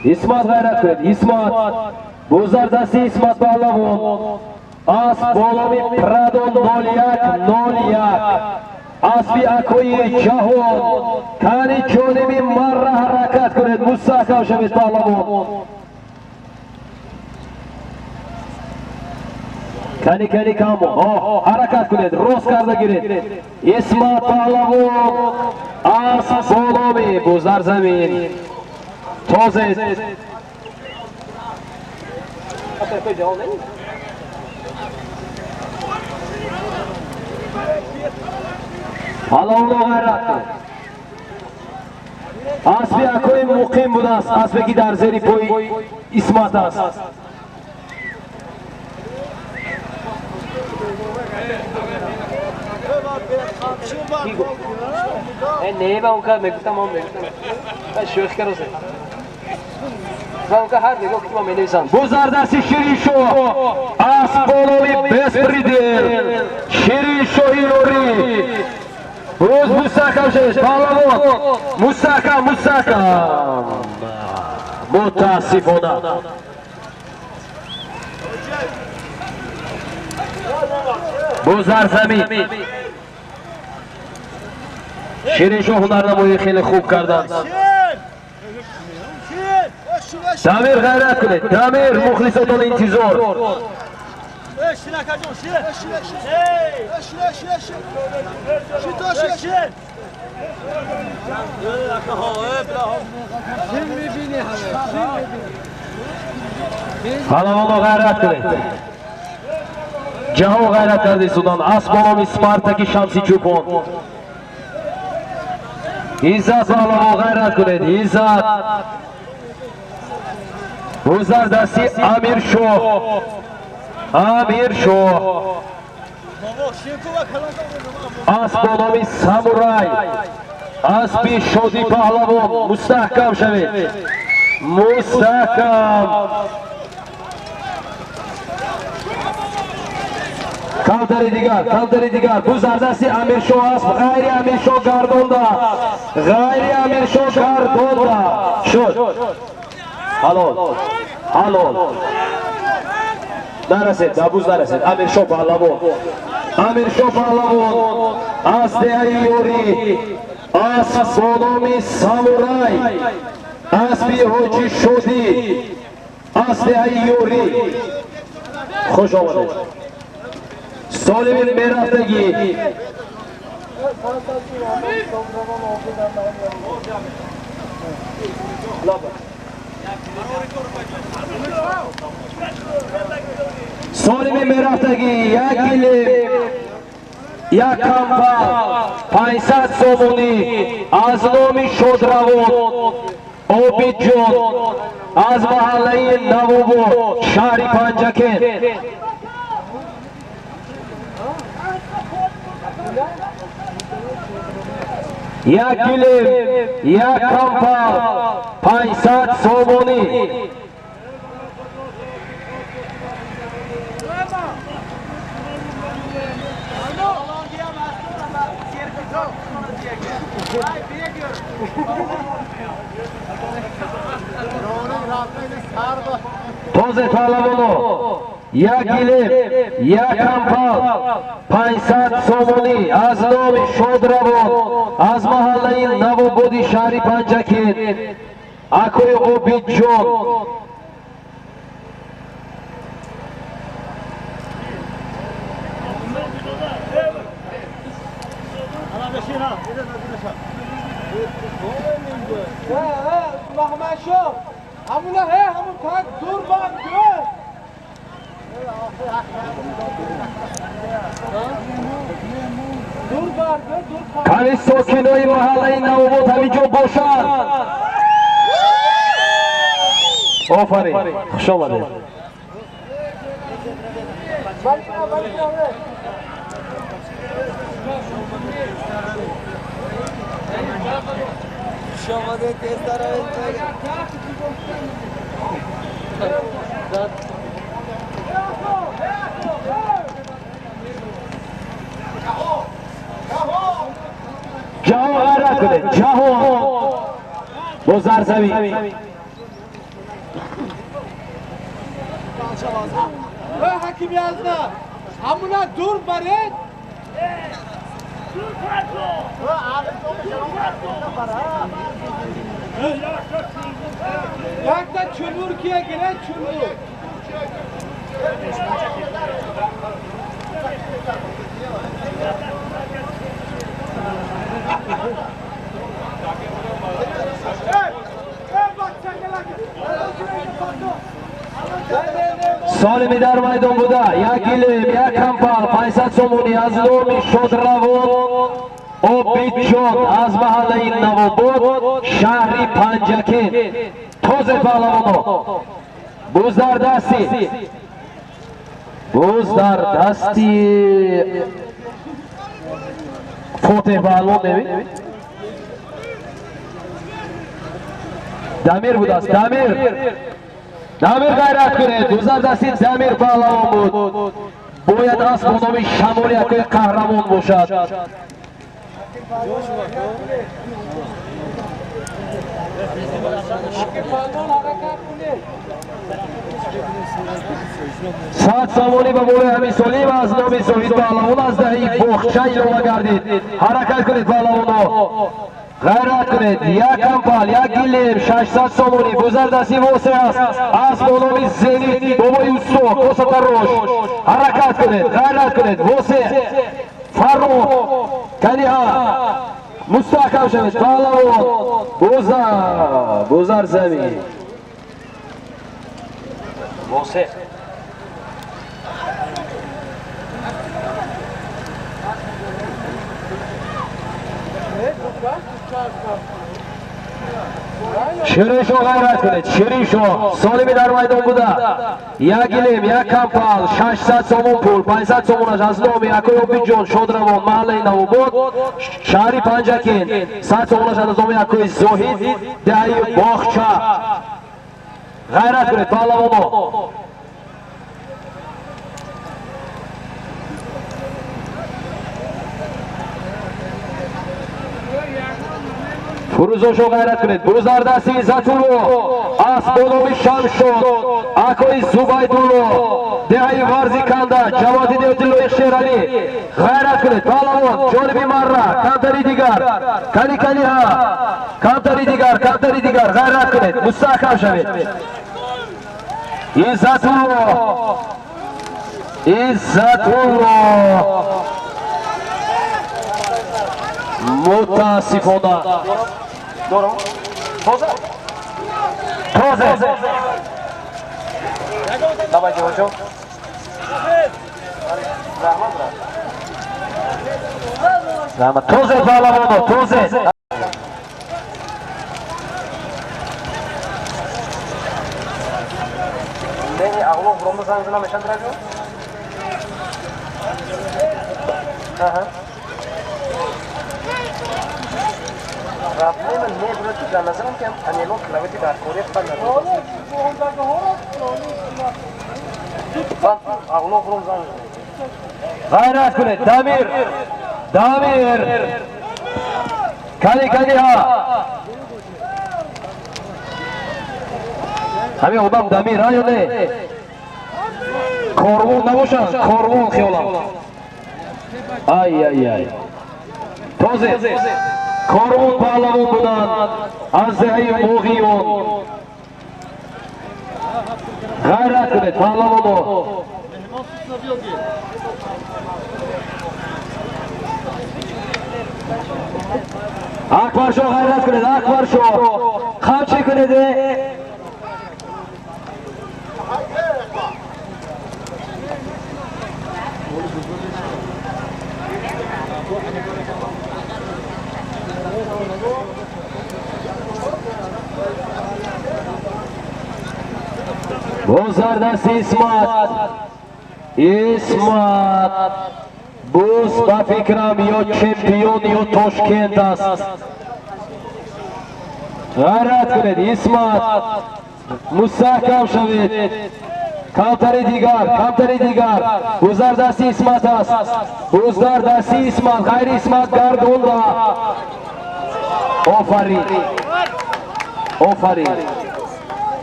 Исмат, ғайрат кунед. Исмат. Бузардасти Исмат паҳлавон. Асп бо номи Прадо 0101. Аспи акои Ҷаҳон. Кани ҷониби марра ҳаракат кунед, мустаҳкам шавед, паҳлавон. Кани, кани, камо. Ҳаракат кунед, рост карда гиред. Исмат паҳлавон, асп бо номи Буздар замин. Тозед. Паҳлавоно, ғайрат кунед. Аспи акои муқим будааст, аспе ки дар зери пои Исмат аст. Не, ба онка мегуфтам, ман мегуфтам. Шӯхӣ каросе. Ба онка ҳар нигоҳ ки ман менависам. Бузардасти Шириншоҳ, асп болои беспредел. Шириншоҳи Нурӣ. Боз мустаҳкам шавед, паҳлавон. Мустаҳкам, мустаҳкам. Мутаассифона. Бузар замин. Шириншоҳ ҳунарнамоии хеле хуб карданд. Дамир, ғайрат кунед. Дамир, мухлисотон интизор. Паҳлавоно, ғайрат кунед. Ҷаҳон ғайрат карди судан. Асп бо номи Спартаки Шамси Чӯпон. Иззат, паҳлавон, ғайрат кунед. Иззат. Бузардасти Амиршоҳ. Амиршоҳ. Асп бо номи Самурай. Аспи Шоди паҳлавон. Мустаҳкам шавед. Мустаҳкам. Камтари дигар, камтари дигар. Бузардасти Амиршоҳ, асп ғайри Амиршоҳ гардонда. Ғайри Амиршоҳ гардонда. Шуд. Ҳалол. Ҳалол. Нарасед, ба буз нарасед. Амиршоҳ паҳлавон. Амиршоҳ паҳлавон аз деҳаи Ёрӣ, асп бо номи Самурай, аспи Ҳоҷи Шодӣ аз деҳаи Ёрӣ. Хуш омадед. Солими мерафтагӣ. Солими мерафтагӣ, як гилем, як кампал, 500 сомонӣ аз номи Шодравон Обидҷон аз маҳаллаи Навобод, шаҳри Панҷакент. Як гилем, як кампал, 500 сомонӣ. Тозе, паҳлавоно, як гилем, як кампал, 500 сомонӣ аз номи Шодравон аз маҳаллаи Навободи шаҳри Панҷакент, акои Обидҷон. Кани сокинои маҳаллаи Навобод ҳамин ҷо бошанд. Офарин, хуш омадед. Ҷаҳон, ғайрат кунед. Ҷаҳон бо зарзамин. Ҳаким язна, ҳамуна дур баред. Якта чулур кия гиред, чулур. Солими дар майдон буда, як гилем, як кампал, 500 сомонӣ аз номи Шодравон Обидҷон аз маҳаллаи Навобод, шаҳри Панҷакент. Тозе паҳлавоно. Буз дар дасти. Буз дар дасти Фотеҳ паҳлавон неми? Дамир будааст. Дамир. Дамир ғайрат кунед. Буз дар дасти Дамир паҳлавон буд. Бояд асп бо номи Шамоли акои қаҳрамон бошад. Сад сомонӣ ба болои ҳамин солӣ ва аз номи Зоҳид паҳлавон аз даҳаи боғча илова гардид. Ҳаракат кунед паҳлавоно. Ғайрат кунед. Як кампал, як гилем, 600 сомонӣ. Бузар дасти Восеъ аст. Асп бо номи Зенит, бобои усто, косатарош. Ҳаракат кунед, ғайрат кунед. Восеъ, Фаррух, Калиҳа. Мустаҳкам шавед паҳлавон. Бузар, бузар замин. Восеъ. Шириншо ғайрат кунед. Шириншо солими дар майдон буда. Як гилем, як кампал, 600 сомон пул, 500 сомонаш аз номи акои Обидҷон Шодравон, маҳаллаи Навобод, шаҳри Панҷакент. 100 сомонаш аз номи акои Зоҳид, даҳаи Боғча. Ғайрат кунед паҳлавоно. Фурӯзошо ғайрат кунед. Буз дар дасти Иззатулло, асп бо номи Шамшод, акои Зубайдулло, деҳаи Варзи Канда, ҷамоати деҳоти Лоиқ Шералӣ. Ғайрат кунед паҳлавон. Ҷониби Марра, камтари дигар, кали калиҳа, камтари дигар, камтари дигар. Ғайрат кунед, мустаҳкам шавед. Иззатулло, Иззатулло. Мутаассифона. Тозе. Давайте, ҳоҷо. Раҳмат. Тозе паҳлавоно, тозе. Лени ағлоқ буромда занг зана мешанд радио? Аҳа. Проблема не буд ки дар назарам ки панело клавити дар кори фақат надорад. Ағлоқ буром занг зана. Ғайрат кунед. Дамир. Дамир. Кали калиҳа. Ҳамин одам Дамир а ё не? Корвон набошанд, корвон хиёлам. Ай ай ай. Тозе. Корвон паҳлавон буданд аз деҳаи Моғиён. Ғайрат кунед паҳлавоно. Акбаршо ғайрат кунед, Акбаршо. Қамчи кунед. Боз дар дасти Исмат. Исмат. Буз ба фикрам ё чемпион ё Тошкент аст. Ғайрат кунед Исмат. Мустаҳкам шавед. Камтари дигар, камтари дигар. Буз дар дасти Исмат аст. Буз дар дасти Исмат, ғайри Исмат гардонда. Офарин. Офарин.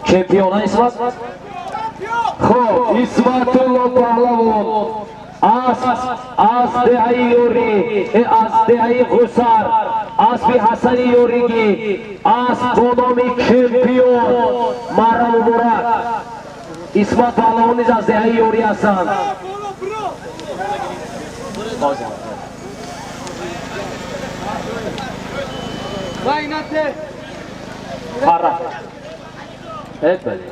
Чемпион Исмат. Хоб, Исматулло паҳлавон асп аз деҳаи Ёрӣ, аз деҳаи Ғусар, аспи Ҳасани Ёригӣ, асп бо номи чемпион. Марра муборак. Исмат паҳлавон низ аз деҳаи Ёрӣ ҳастанд. Фарра. Бале.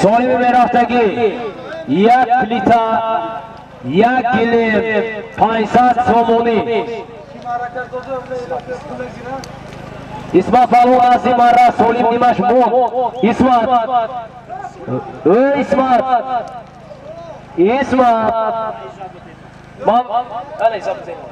Солими мерафтагӣ як плита, як гилем, 500 сомонӣ. Исмат паҳлавон аз ин марра Солим нимаш монд. Исмат, эй Исмат, Исмат, ман ана ҳисоб бизанем.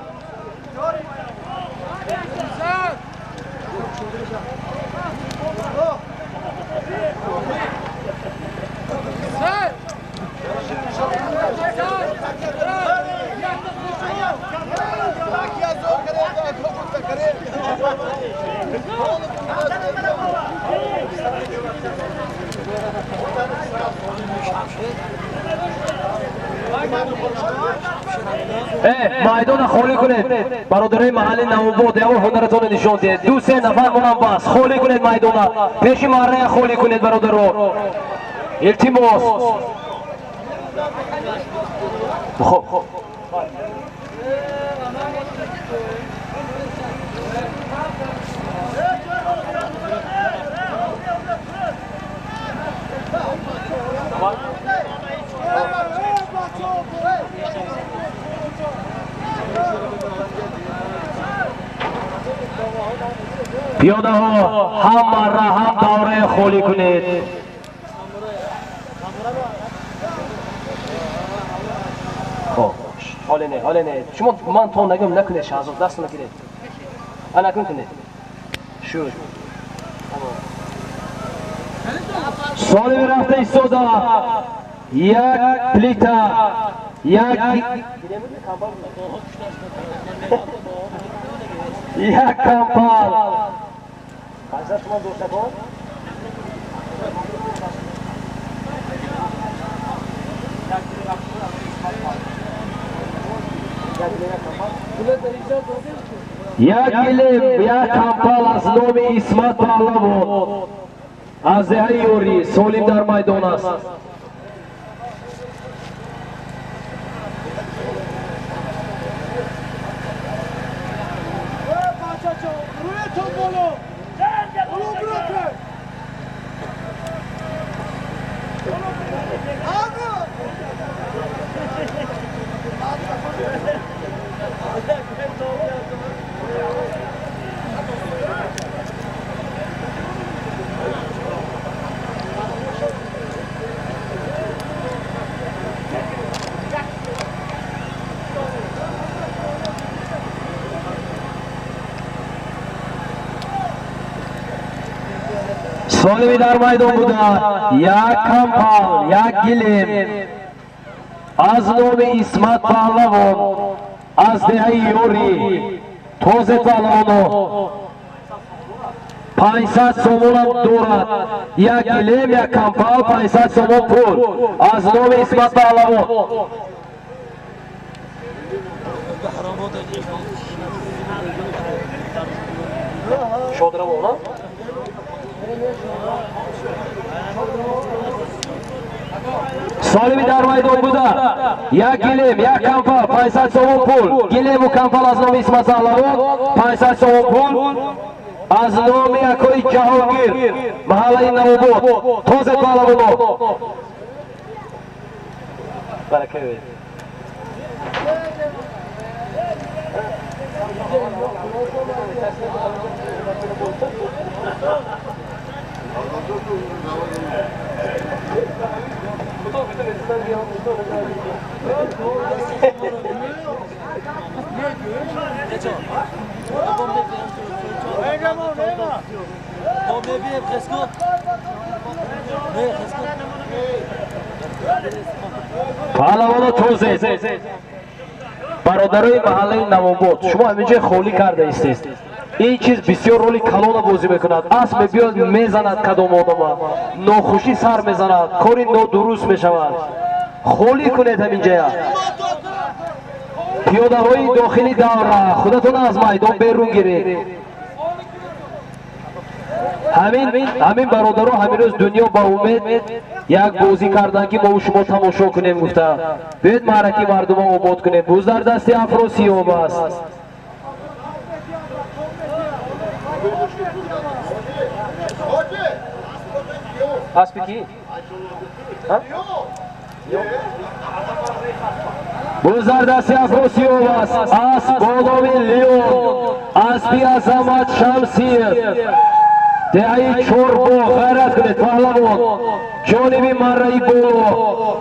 Майдона холӣ кунед, бародарои маҳалли Навобод, ягон ҳунаратонро нишон диҳед. Ду се нафар монам бас, холӣ кунед майдона, пеши маррая холӣ кунед, бародаро, илтимос. Хоб, пиёдаҳо ҳам марра ҳам даврая холӣ кунед. Ҳоле не, ҳоле не, шумо ман то нагӯям накунед. Шаҳзод, дастона гиред, ана кунед. Шуд. Солими рафта истода як плита, як кампал, 500 сомон доштакон. Як гилем, як кампал аз номи Исмат паҳлавон аз деҳаи Ёрӣ. Солим дар майдон аст. Солими дар майдон буда як кампал, як гилем аз номи Исмат паҳлавон аз деҳаи Ёрӣ, тозе паҳлавоно, 500 сомонам дорад. Як гилем, як кампал, 500 сомон пул аз номи Исмат паҳлавон. Шодравона Солими дар майдон буда як гилем, як кампал, 500 сомон пул. Гилему кампал аз номи Исмат паҳлавон, 500 сомон пул аз номи акои Ҷаҳонгир, маҳаллаи Навобод, тозе паҳлавоно. Баракавед. Паҳлавоно тозе, бародарои маҳаллаи Навобод, шумо ҳаминҷо холӣ карда истед. Ин чиз бисёр роли калона бозӣ мекунад. Асп мебиёд, мезанад кадом одама, нохушӣ сар мезанад, кори нодуруст мешавад. Холӣ кунед ҳаминҷая. Пиёдаҳои дохили давра, худатон аз майдон берун гиред. Ҳамин бародаро ҳамин рӯз дунё ба умед як бозӣ карданд, ки мо шумо тамошо кунем гуфта. Биёед маъраки мардума обод кунем. Буз дар дасти Афросиёб аст. Аспи кӣ? Буз дар дасти Афросиёб аст. Асп бо номи Леон, аспи Азамат Шамсиев, деҳаи Чорбоғ. Ғайрат кунед, паҳлавон, ҷониби марраи боло.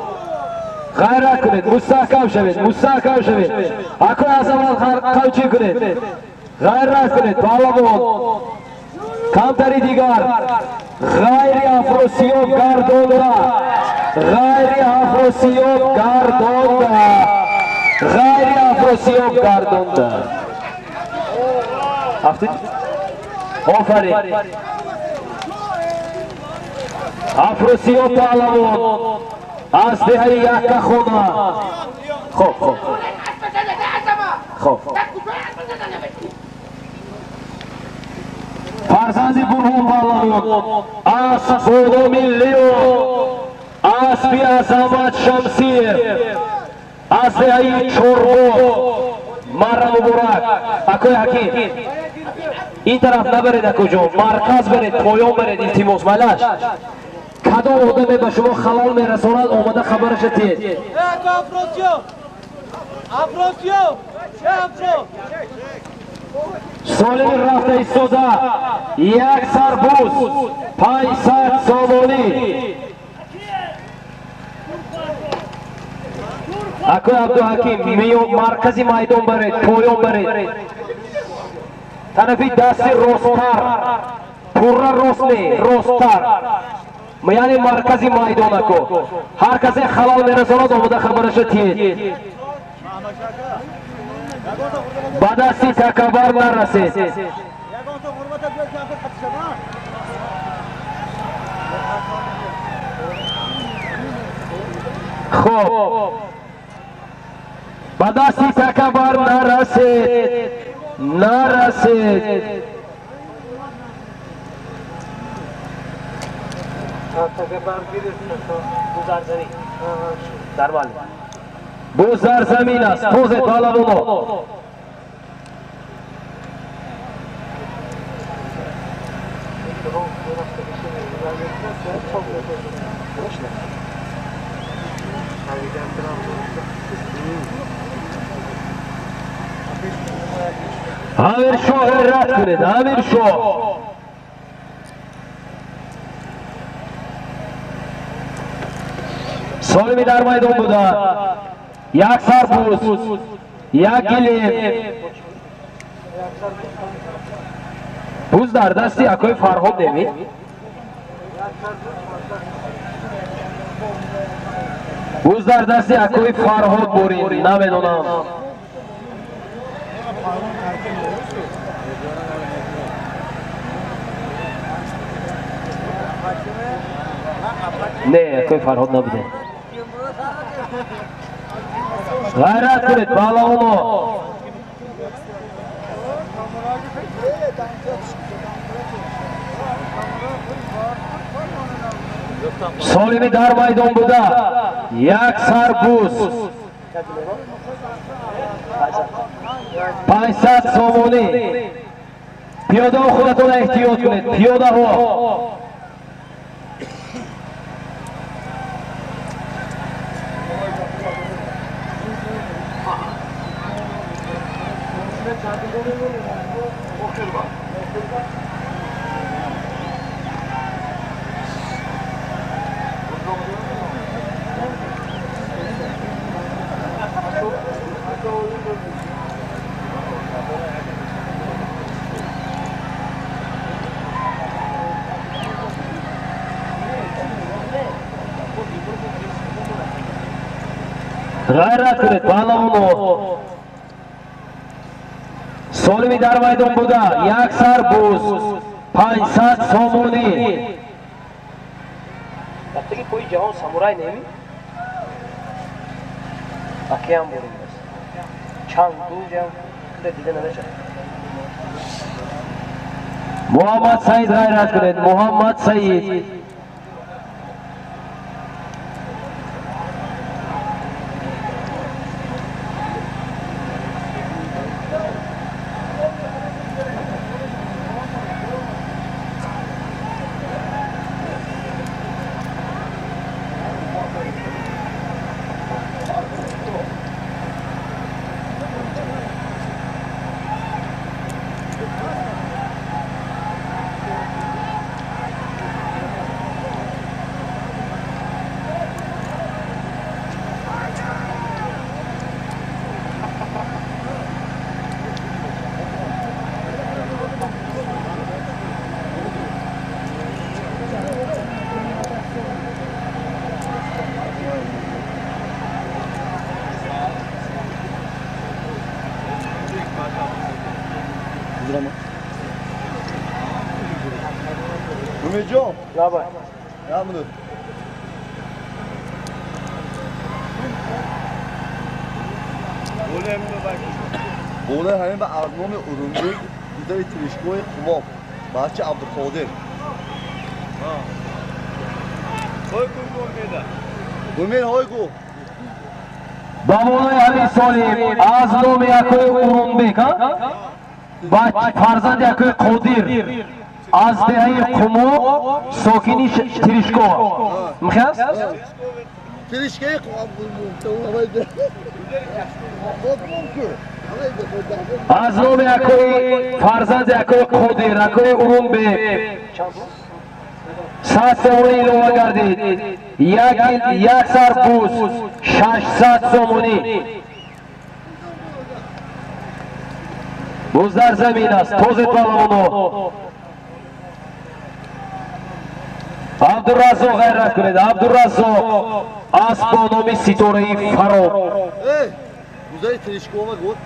Ғайрат кунед, мустаҳкам шавед, мустаҳкам шавед. Акои Азамат, қамчин кунед. Ғайрат кунед, паҳлавон. Камтари дигар. Ғайри Афросиёб гардонда, ғайри Афросиёб гардонда, ғайри Афросиёб гардонда. Афтид? Офарин. Афросиёб паҳлавон аз деҳаи Яккахона. Хоб, хоб, хоб. Фарзанди Бурҳон паҳлавон, асп бо номи Леон, аспи Азамат Шамсиев, аз деҳаи Чорбоғ. Марра муборак. Акои Ҳаким, ин тараф набаред, акоҷон, марказ баред, поён баред, илтимос. Малаш, кадом одаме ба шумо халал мерасонад, омада хабараша тиед. Солими рафта истода, як сарбуз, 500 сомонӣ. Акои Абдуҳаким, маркази майдон баред, поён баред, тарафи дасти росттар, пурра рост не, росттар, яъне маркази майдон. Ако, ҳар касе халал мерасонад, омода хабараша тиед. Ба дасти такабар нарасед. Хоб, ба дасти такабар нарасед, нарасед. Буз дар замин аст. Тозе, паҳлавоно. Амиршоҳ, ғайрат кунед, Амиршоҳ. Солими дар майдон буда, як сарбуз, як гилем. Буз дар дасти акои Фарҳод неми? Буз дар дасти акои Фарҳод бурин, намедонам. Не, акои Фарҳод набуде. Ғайрат кунед, паҳлавоно. Солими дар майдон буда, як сарбуз, 500 сомонӣ. Пиёдаҳо, худатон эҳтиёт кунед, пиёдаҳо. Ғайрат кунед, паҳлавоно. Солими дар майдон буда, як сарбуз, 500 сомонӣ. Рафтаги пои ҷаҳон самурай неми? Акеам бурин аст, чанд дунҷам дида намешавад. Муҳаммад Саид, ғайрат кунед, Муҳаммад Саид. Умидҷон. Лабай. Як минут. Болои ҳамин ба аз номи Урумбек, гузари Тиришгоҳи Қумоб, бача Абдуқодир. Умед ҳой гу. Ба болои ҳамин солим аз номи якои Урумбек, фарзанди якои Қодир аз деҳаи Қумоб, сокини Тиришгоҳ. Михаст? Тиришгоҳи Қумоб. Аз номи якои фарзанди якои Қодир, якои Урумбек 100 сомонӣ илова гардид. Як сар буз 600 сомонӣ. Буз дар замин аст. Тозед паҳлавоно. Абдураззоқ, ғайрат кунед. Абдураззоқ, асп бо номи Ситораи Фароб. Гузари Тиришгоҳ гуфт.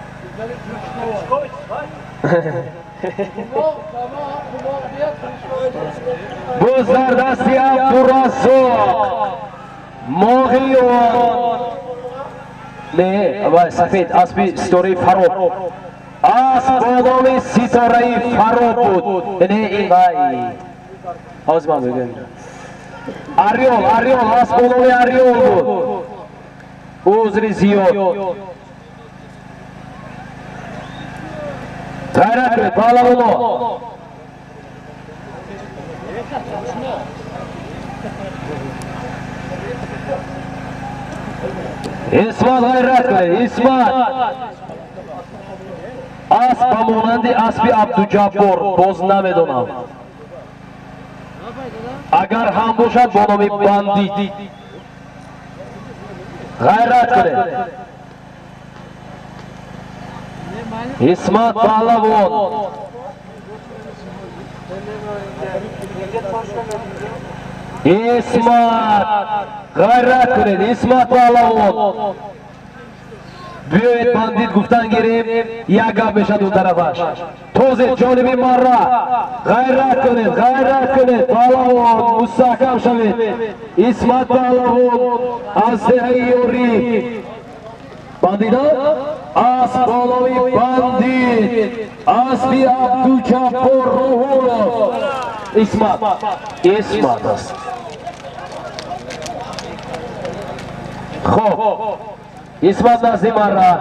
Буз дар дасти Абдураззоқ. Моғиён. Не, вай сафед, аспи Ситораи Фароб. Асп бо номи Ситораи Фароб буд. Не, ин вай. Ҳозир ман мегӯям. Ариол, Ариол, асп бо номи Ариол буд. Узри зиёд. Ғайрат кунед, паҳлавоно. Исмат, ғайрат кунед, Исмат. Асп ба монанди аспи Абдуҷаббор, боз намедонам. Агар ҳам бошад бо номи Бандит. Ғайрат кунед. Исмат паҳлавон. Исмат, ғайрат кунед, Исмат паҳлавон. Биёед бандит гуфтан гирем, як гап мешад он тарафаш. Тозед ҷониби марра. Ғайрат кунед, ғайрат кунед, паҳлавон, мустаҳкам шавед. Исмат паҳлавон аз деҳаи Ёрӣ. Бандида? Асп бо номи Бандит, аспи Абдуҷаббор Руҳулов. Исмат, Исмат аст. Хоб, Исмат назди марра.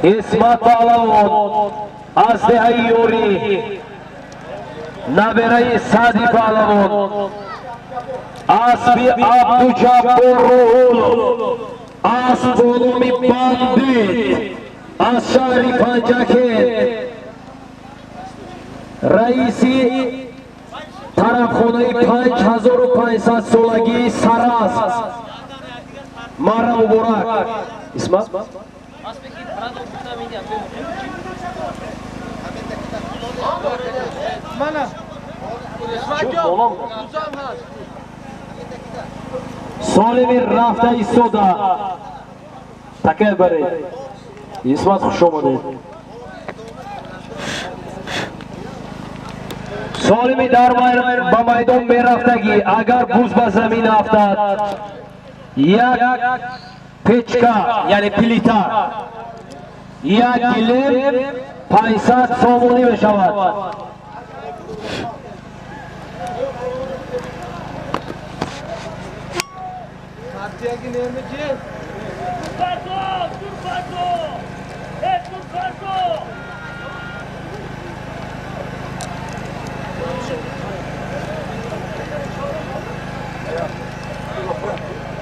Исмат паҳлавон аз деҳаи Ёрӣ, набераи Сади паҳлавон, аспи Абдуҷаббор Руҳулов, асп бо номи Бандит аз шаҳри Панҷакент, раиси тарафхонаи 5500 солагии Сараз. Марра муборак. Исмат? Солими рафта истода. Такай баред. Исмат, хуш омадед. Солими дар ба майдон мерафтагӣ, агар буз ба замин афтад, як печка, яъне плита, як гилем 500 сомонӣ мешавад.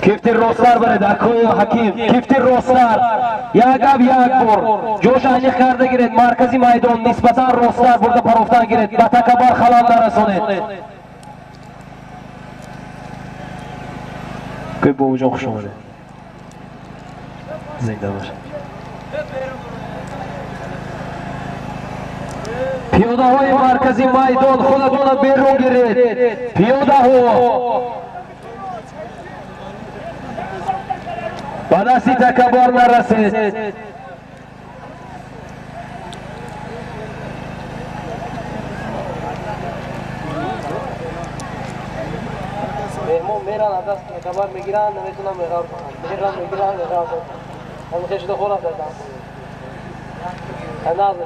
Кифти ростар баред, акои ҳаким, кифти ростар. Як гап як бор. Ҷош аниқ карда гиред, маркази майдон нисбатан ростар бурда парофтан гиред, ба такабар халал нарасонед. Кӯй бобоҷон, хуш омадед. Зинда бошед. Пиёдаҳои маркази майдон худатонро берун гиред. Пиёдаҳо ба дасти такаббар нарасед. Меран аз даст хабар мегиранд, наметунам меғар кунам. Меран мегиранд, меғар кунам. Ҳам хешда хӯрам дар дам. Канал 10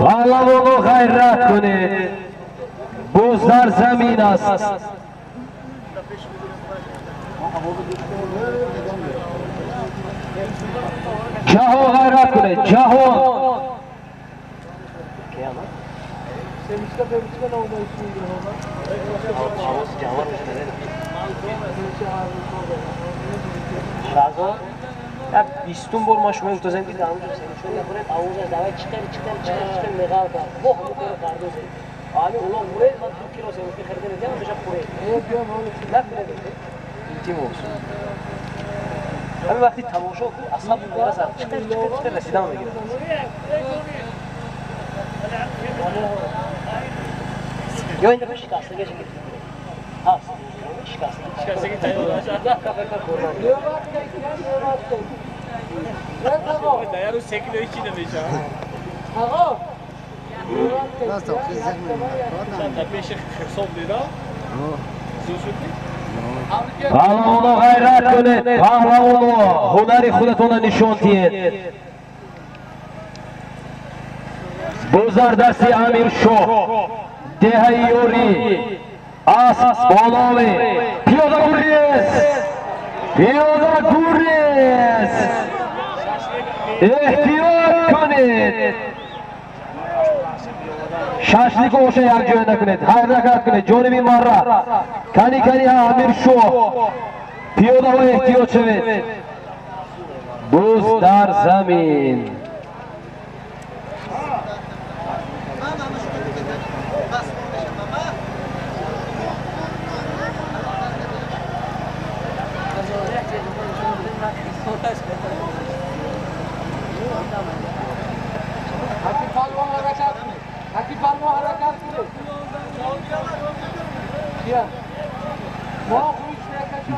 паҳлавоно ғайрат кунед. Буз дар замин аст. Ҷаҳон ғайрат кунед, ҷаҳон. Шаҳзод, як 20 бор ма шумо гуфтазем ки дар ҳамҷо семичка нахӯред, овозаш давай чиқер чиқер чиқер чиқер меғалтад. Мо ҳамон корро кардозем. Ами улоқ хӯред, ман 2 кило семичка харида медиҳам, ҳамеша хӯред. Нахӯред, илтимос. Ҳамин вақти тамошо кун, асаб мерасад, чиқер чиқер чиқер расидан мегирад. Ё ин дафъа шикастагиаш гирифт. Ҳаст. Шикастагӣ тайёр. Кафе хӯрдан. Даяру 3 кило ҳеч намешавад. Паҳлавоно ғайрат кунед, паҳлавоно ҳунари худатонро нишон диҳед. Буз дар дасти Амиршоҳ, деҳаи ёрӣ, асп бо номи Пиёда Гурез, Пиёда Гурез. Эҳтиёт кунед. Шашлик оша якҷоя накунед, ҳаракат кунед ҷониби марра. Кани кани Амиршоҳ, пиёдаҳо эҳтиёт шавед. Буз дар замин.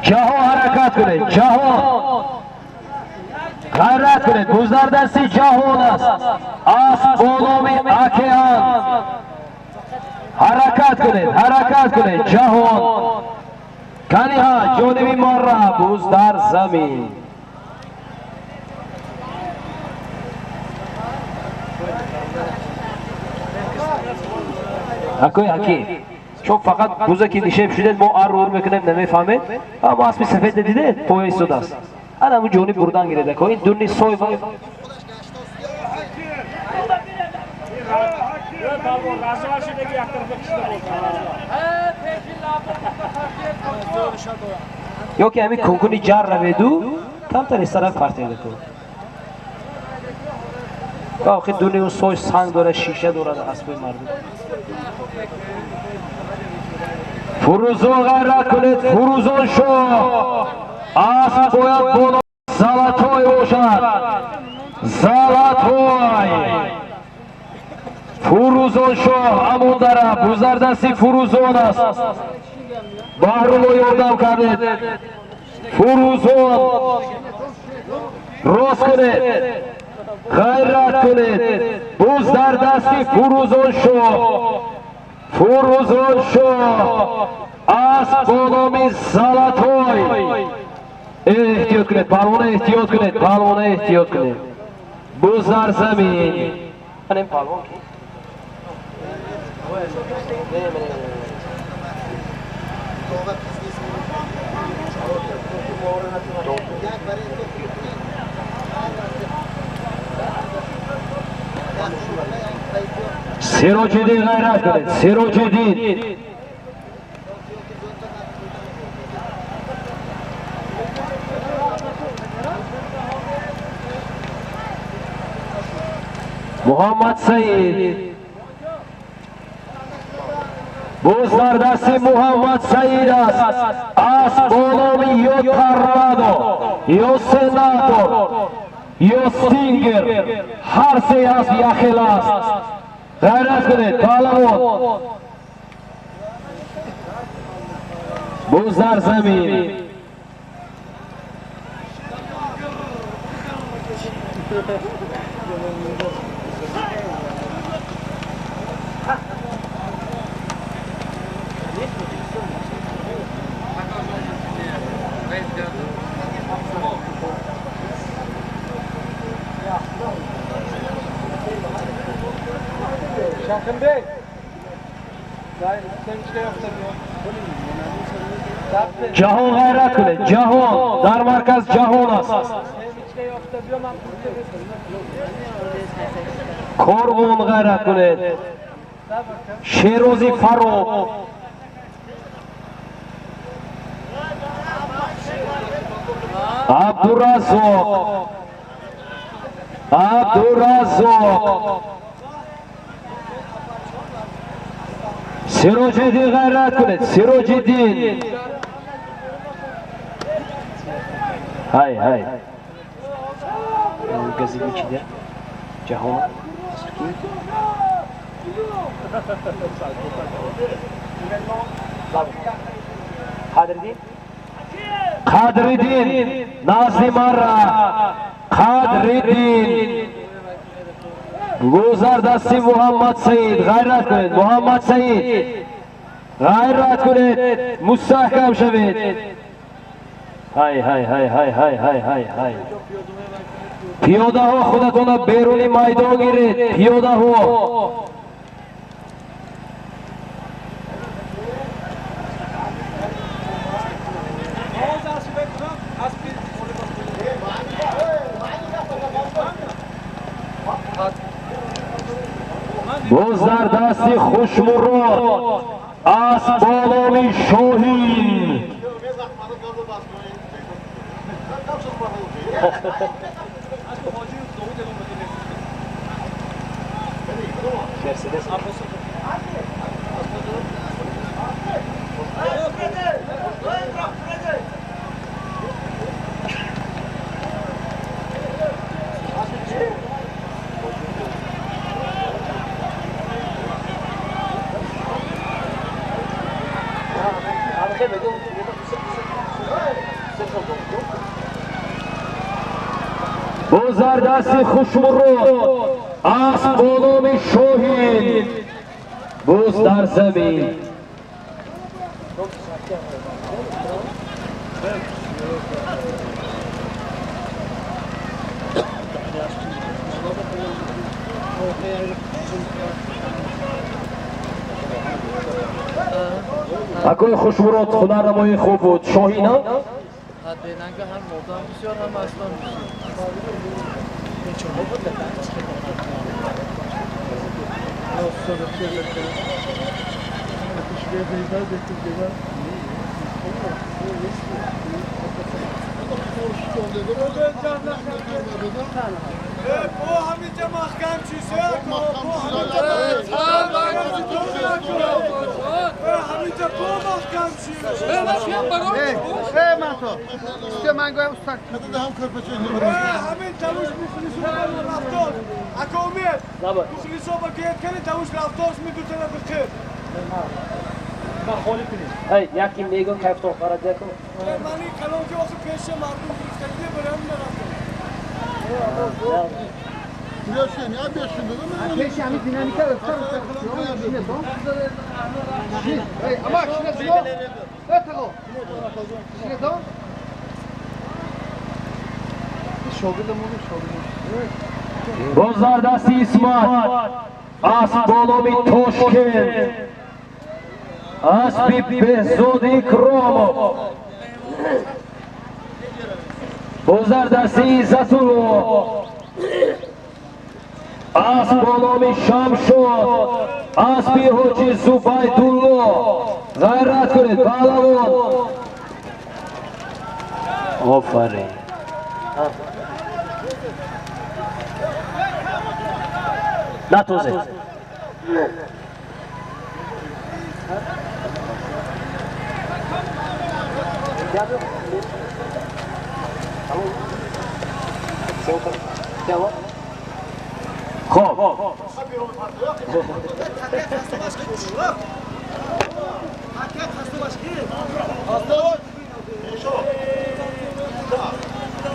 Ҷаҳон ҳаракат кунед, ҷаҳон ғайрат кунед. Буз дар дасти ҷаҳон аст. Асп бо номи Океан. Ҳаракат кунед, ҳаракат кунед, ҷаҳон. Каниҳа ҷониби марра, буз дар замин. Акои ҳаким, чун фақат буза ки нишеб шудед, мо ар-ур мекунем, намефаҳмед. Аммо аспи сафед дидед, поя истодааст. Ана ҳамун ҷониб бурдан гиред, ако ин дурни сой. Ё ки ҳамин кункуни ҷар раведу камтар истараф партед, ако. Охи дурни он сой санг дорад, шиша дорад аспои мардум. Фурӯзон ғайрат кунед, Фурӯзон шоҳ. Асп бояд бо Золотой бошад. Золотой. Фурӯзон шоҳ амондара, буз дар дасти Фурӯзон аст. Баҳрулло ёрдам кардед. Фурӯзон рост кунед, ғайрат кунед. Буз дар дасти Фурӯзон шоҳ. Фурӯзон шоҳ, асп бо номи Золотой. Эҳтиёт кунед, паҳлавона эҳтиёт кунед, паҳлавона эҳтиёт кунед. Буз дар замин. Паҳлавон ки? Сироҷиддин ғайрат кунед, Сироҷиддин. Муҳаммад Саид. Буз дар дасти Муҳаммад Саид аст. Асп бо номи ё Торнадо, ё Сенатор, ё Стингер. Ҳар се асп яхел аст. Ғайрат кунед, паҳлавон. Буз дар замин. Şakın Bey. Ҷаҳон ғайрат кунед. Ҷаҳон дар марказ ҷаҳон аст. Корвон ғайрат кунед. Шерози Фароб. Абдураззоқ. Абдураззоқ. Сироҷиддин ғайрат кунед. Сироҷиддин. Ҳай ҳай. Газиби чида? Ҷаҳон. Қадриддин? Қадриддин назди мара. Қадриддин. Гузар дасти Муҳаммад Саид. Ғайрат кунед. Муҳаммад Саид. Ғайрат кунед. Мустаҳкам шавед. Ҳай ҳай ҳай ҳай ҳай ҳай ҳай ҳай. Пиёдаҳо худатонро беруни майдон гиред. Пиёдаҳо. Боз дар дасти Хушмурод асп бо номи Шоҳин. Боз дар дасти Хушмурод асп бо номи Шоҳин. Боз дар замин. Акои Хушмурод ҳунарнамоии хуб буд. Шоҳин هم مردم بسیار هم اصلا Яки мегӯм кайфтон харад якум. Боз дар дасти Исмат асп бо номи Тошкент. Аспи Беҳзод Икромов. Боз дар дасти Иззатулло асп бо номи Шамшод. Аспи ҳоҷи Зубайдулло. Ғайрат кунед паҳлавон. Офарин. Натозед. خب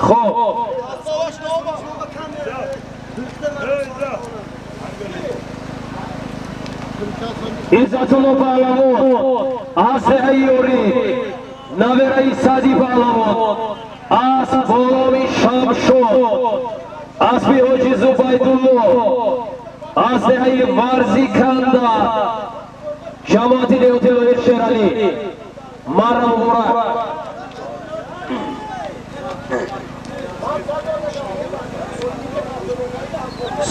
خب Иззатулло паҳлавон аз деҳаи Ёрӣ, навераи Сади паҳлавон, асп бо номи Шамшод, аспи ҳоҷи Зубайдулло аз деҳаи Варзиканда, ҷамоати деҳоти Лоиқ Шералӣ. Марра муборак.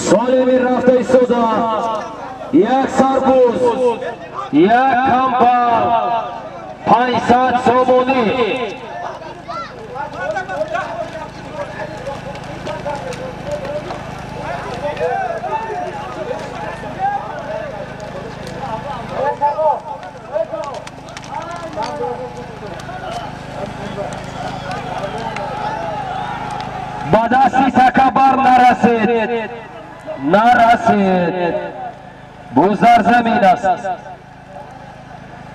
Солими рафта истода, як сарбуз, як камбал, 500 сомонӣ. Ба дасти такабар нарасед, нарасед. Буз дар замин аст.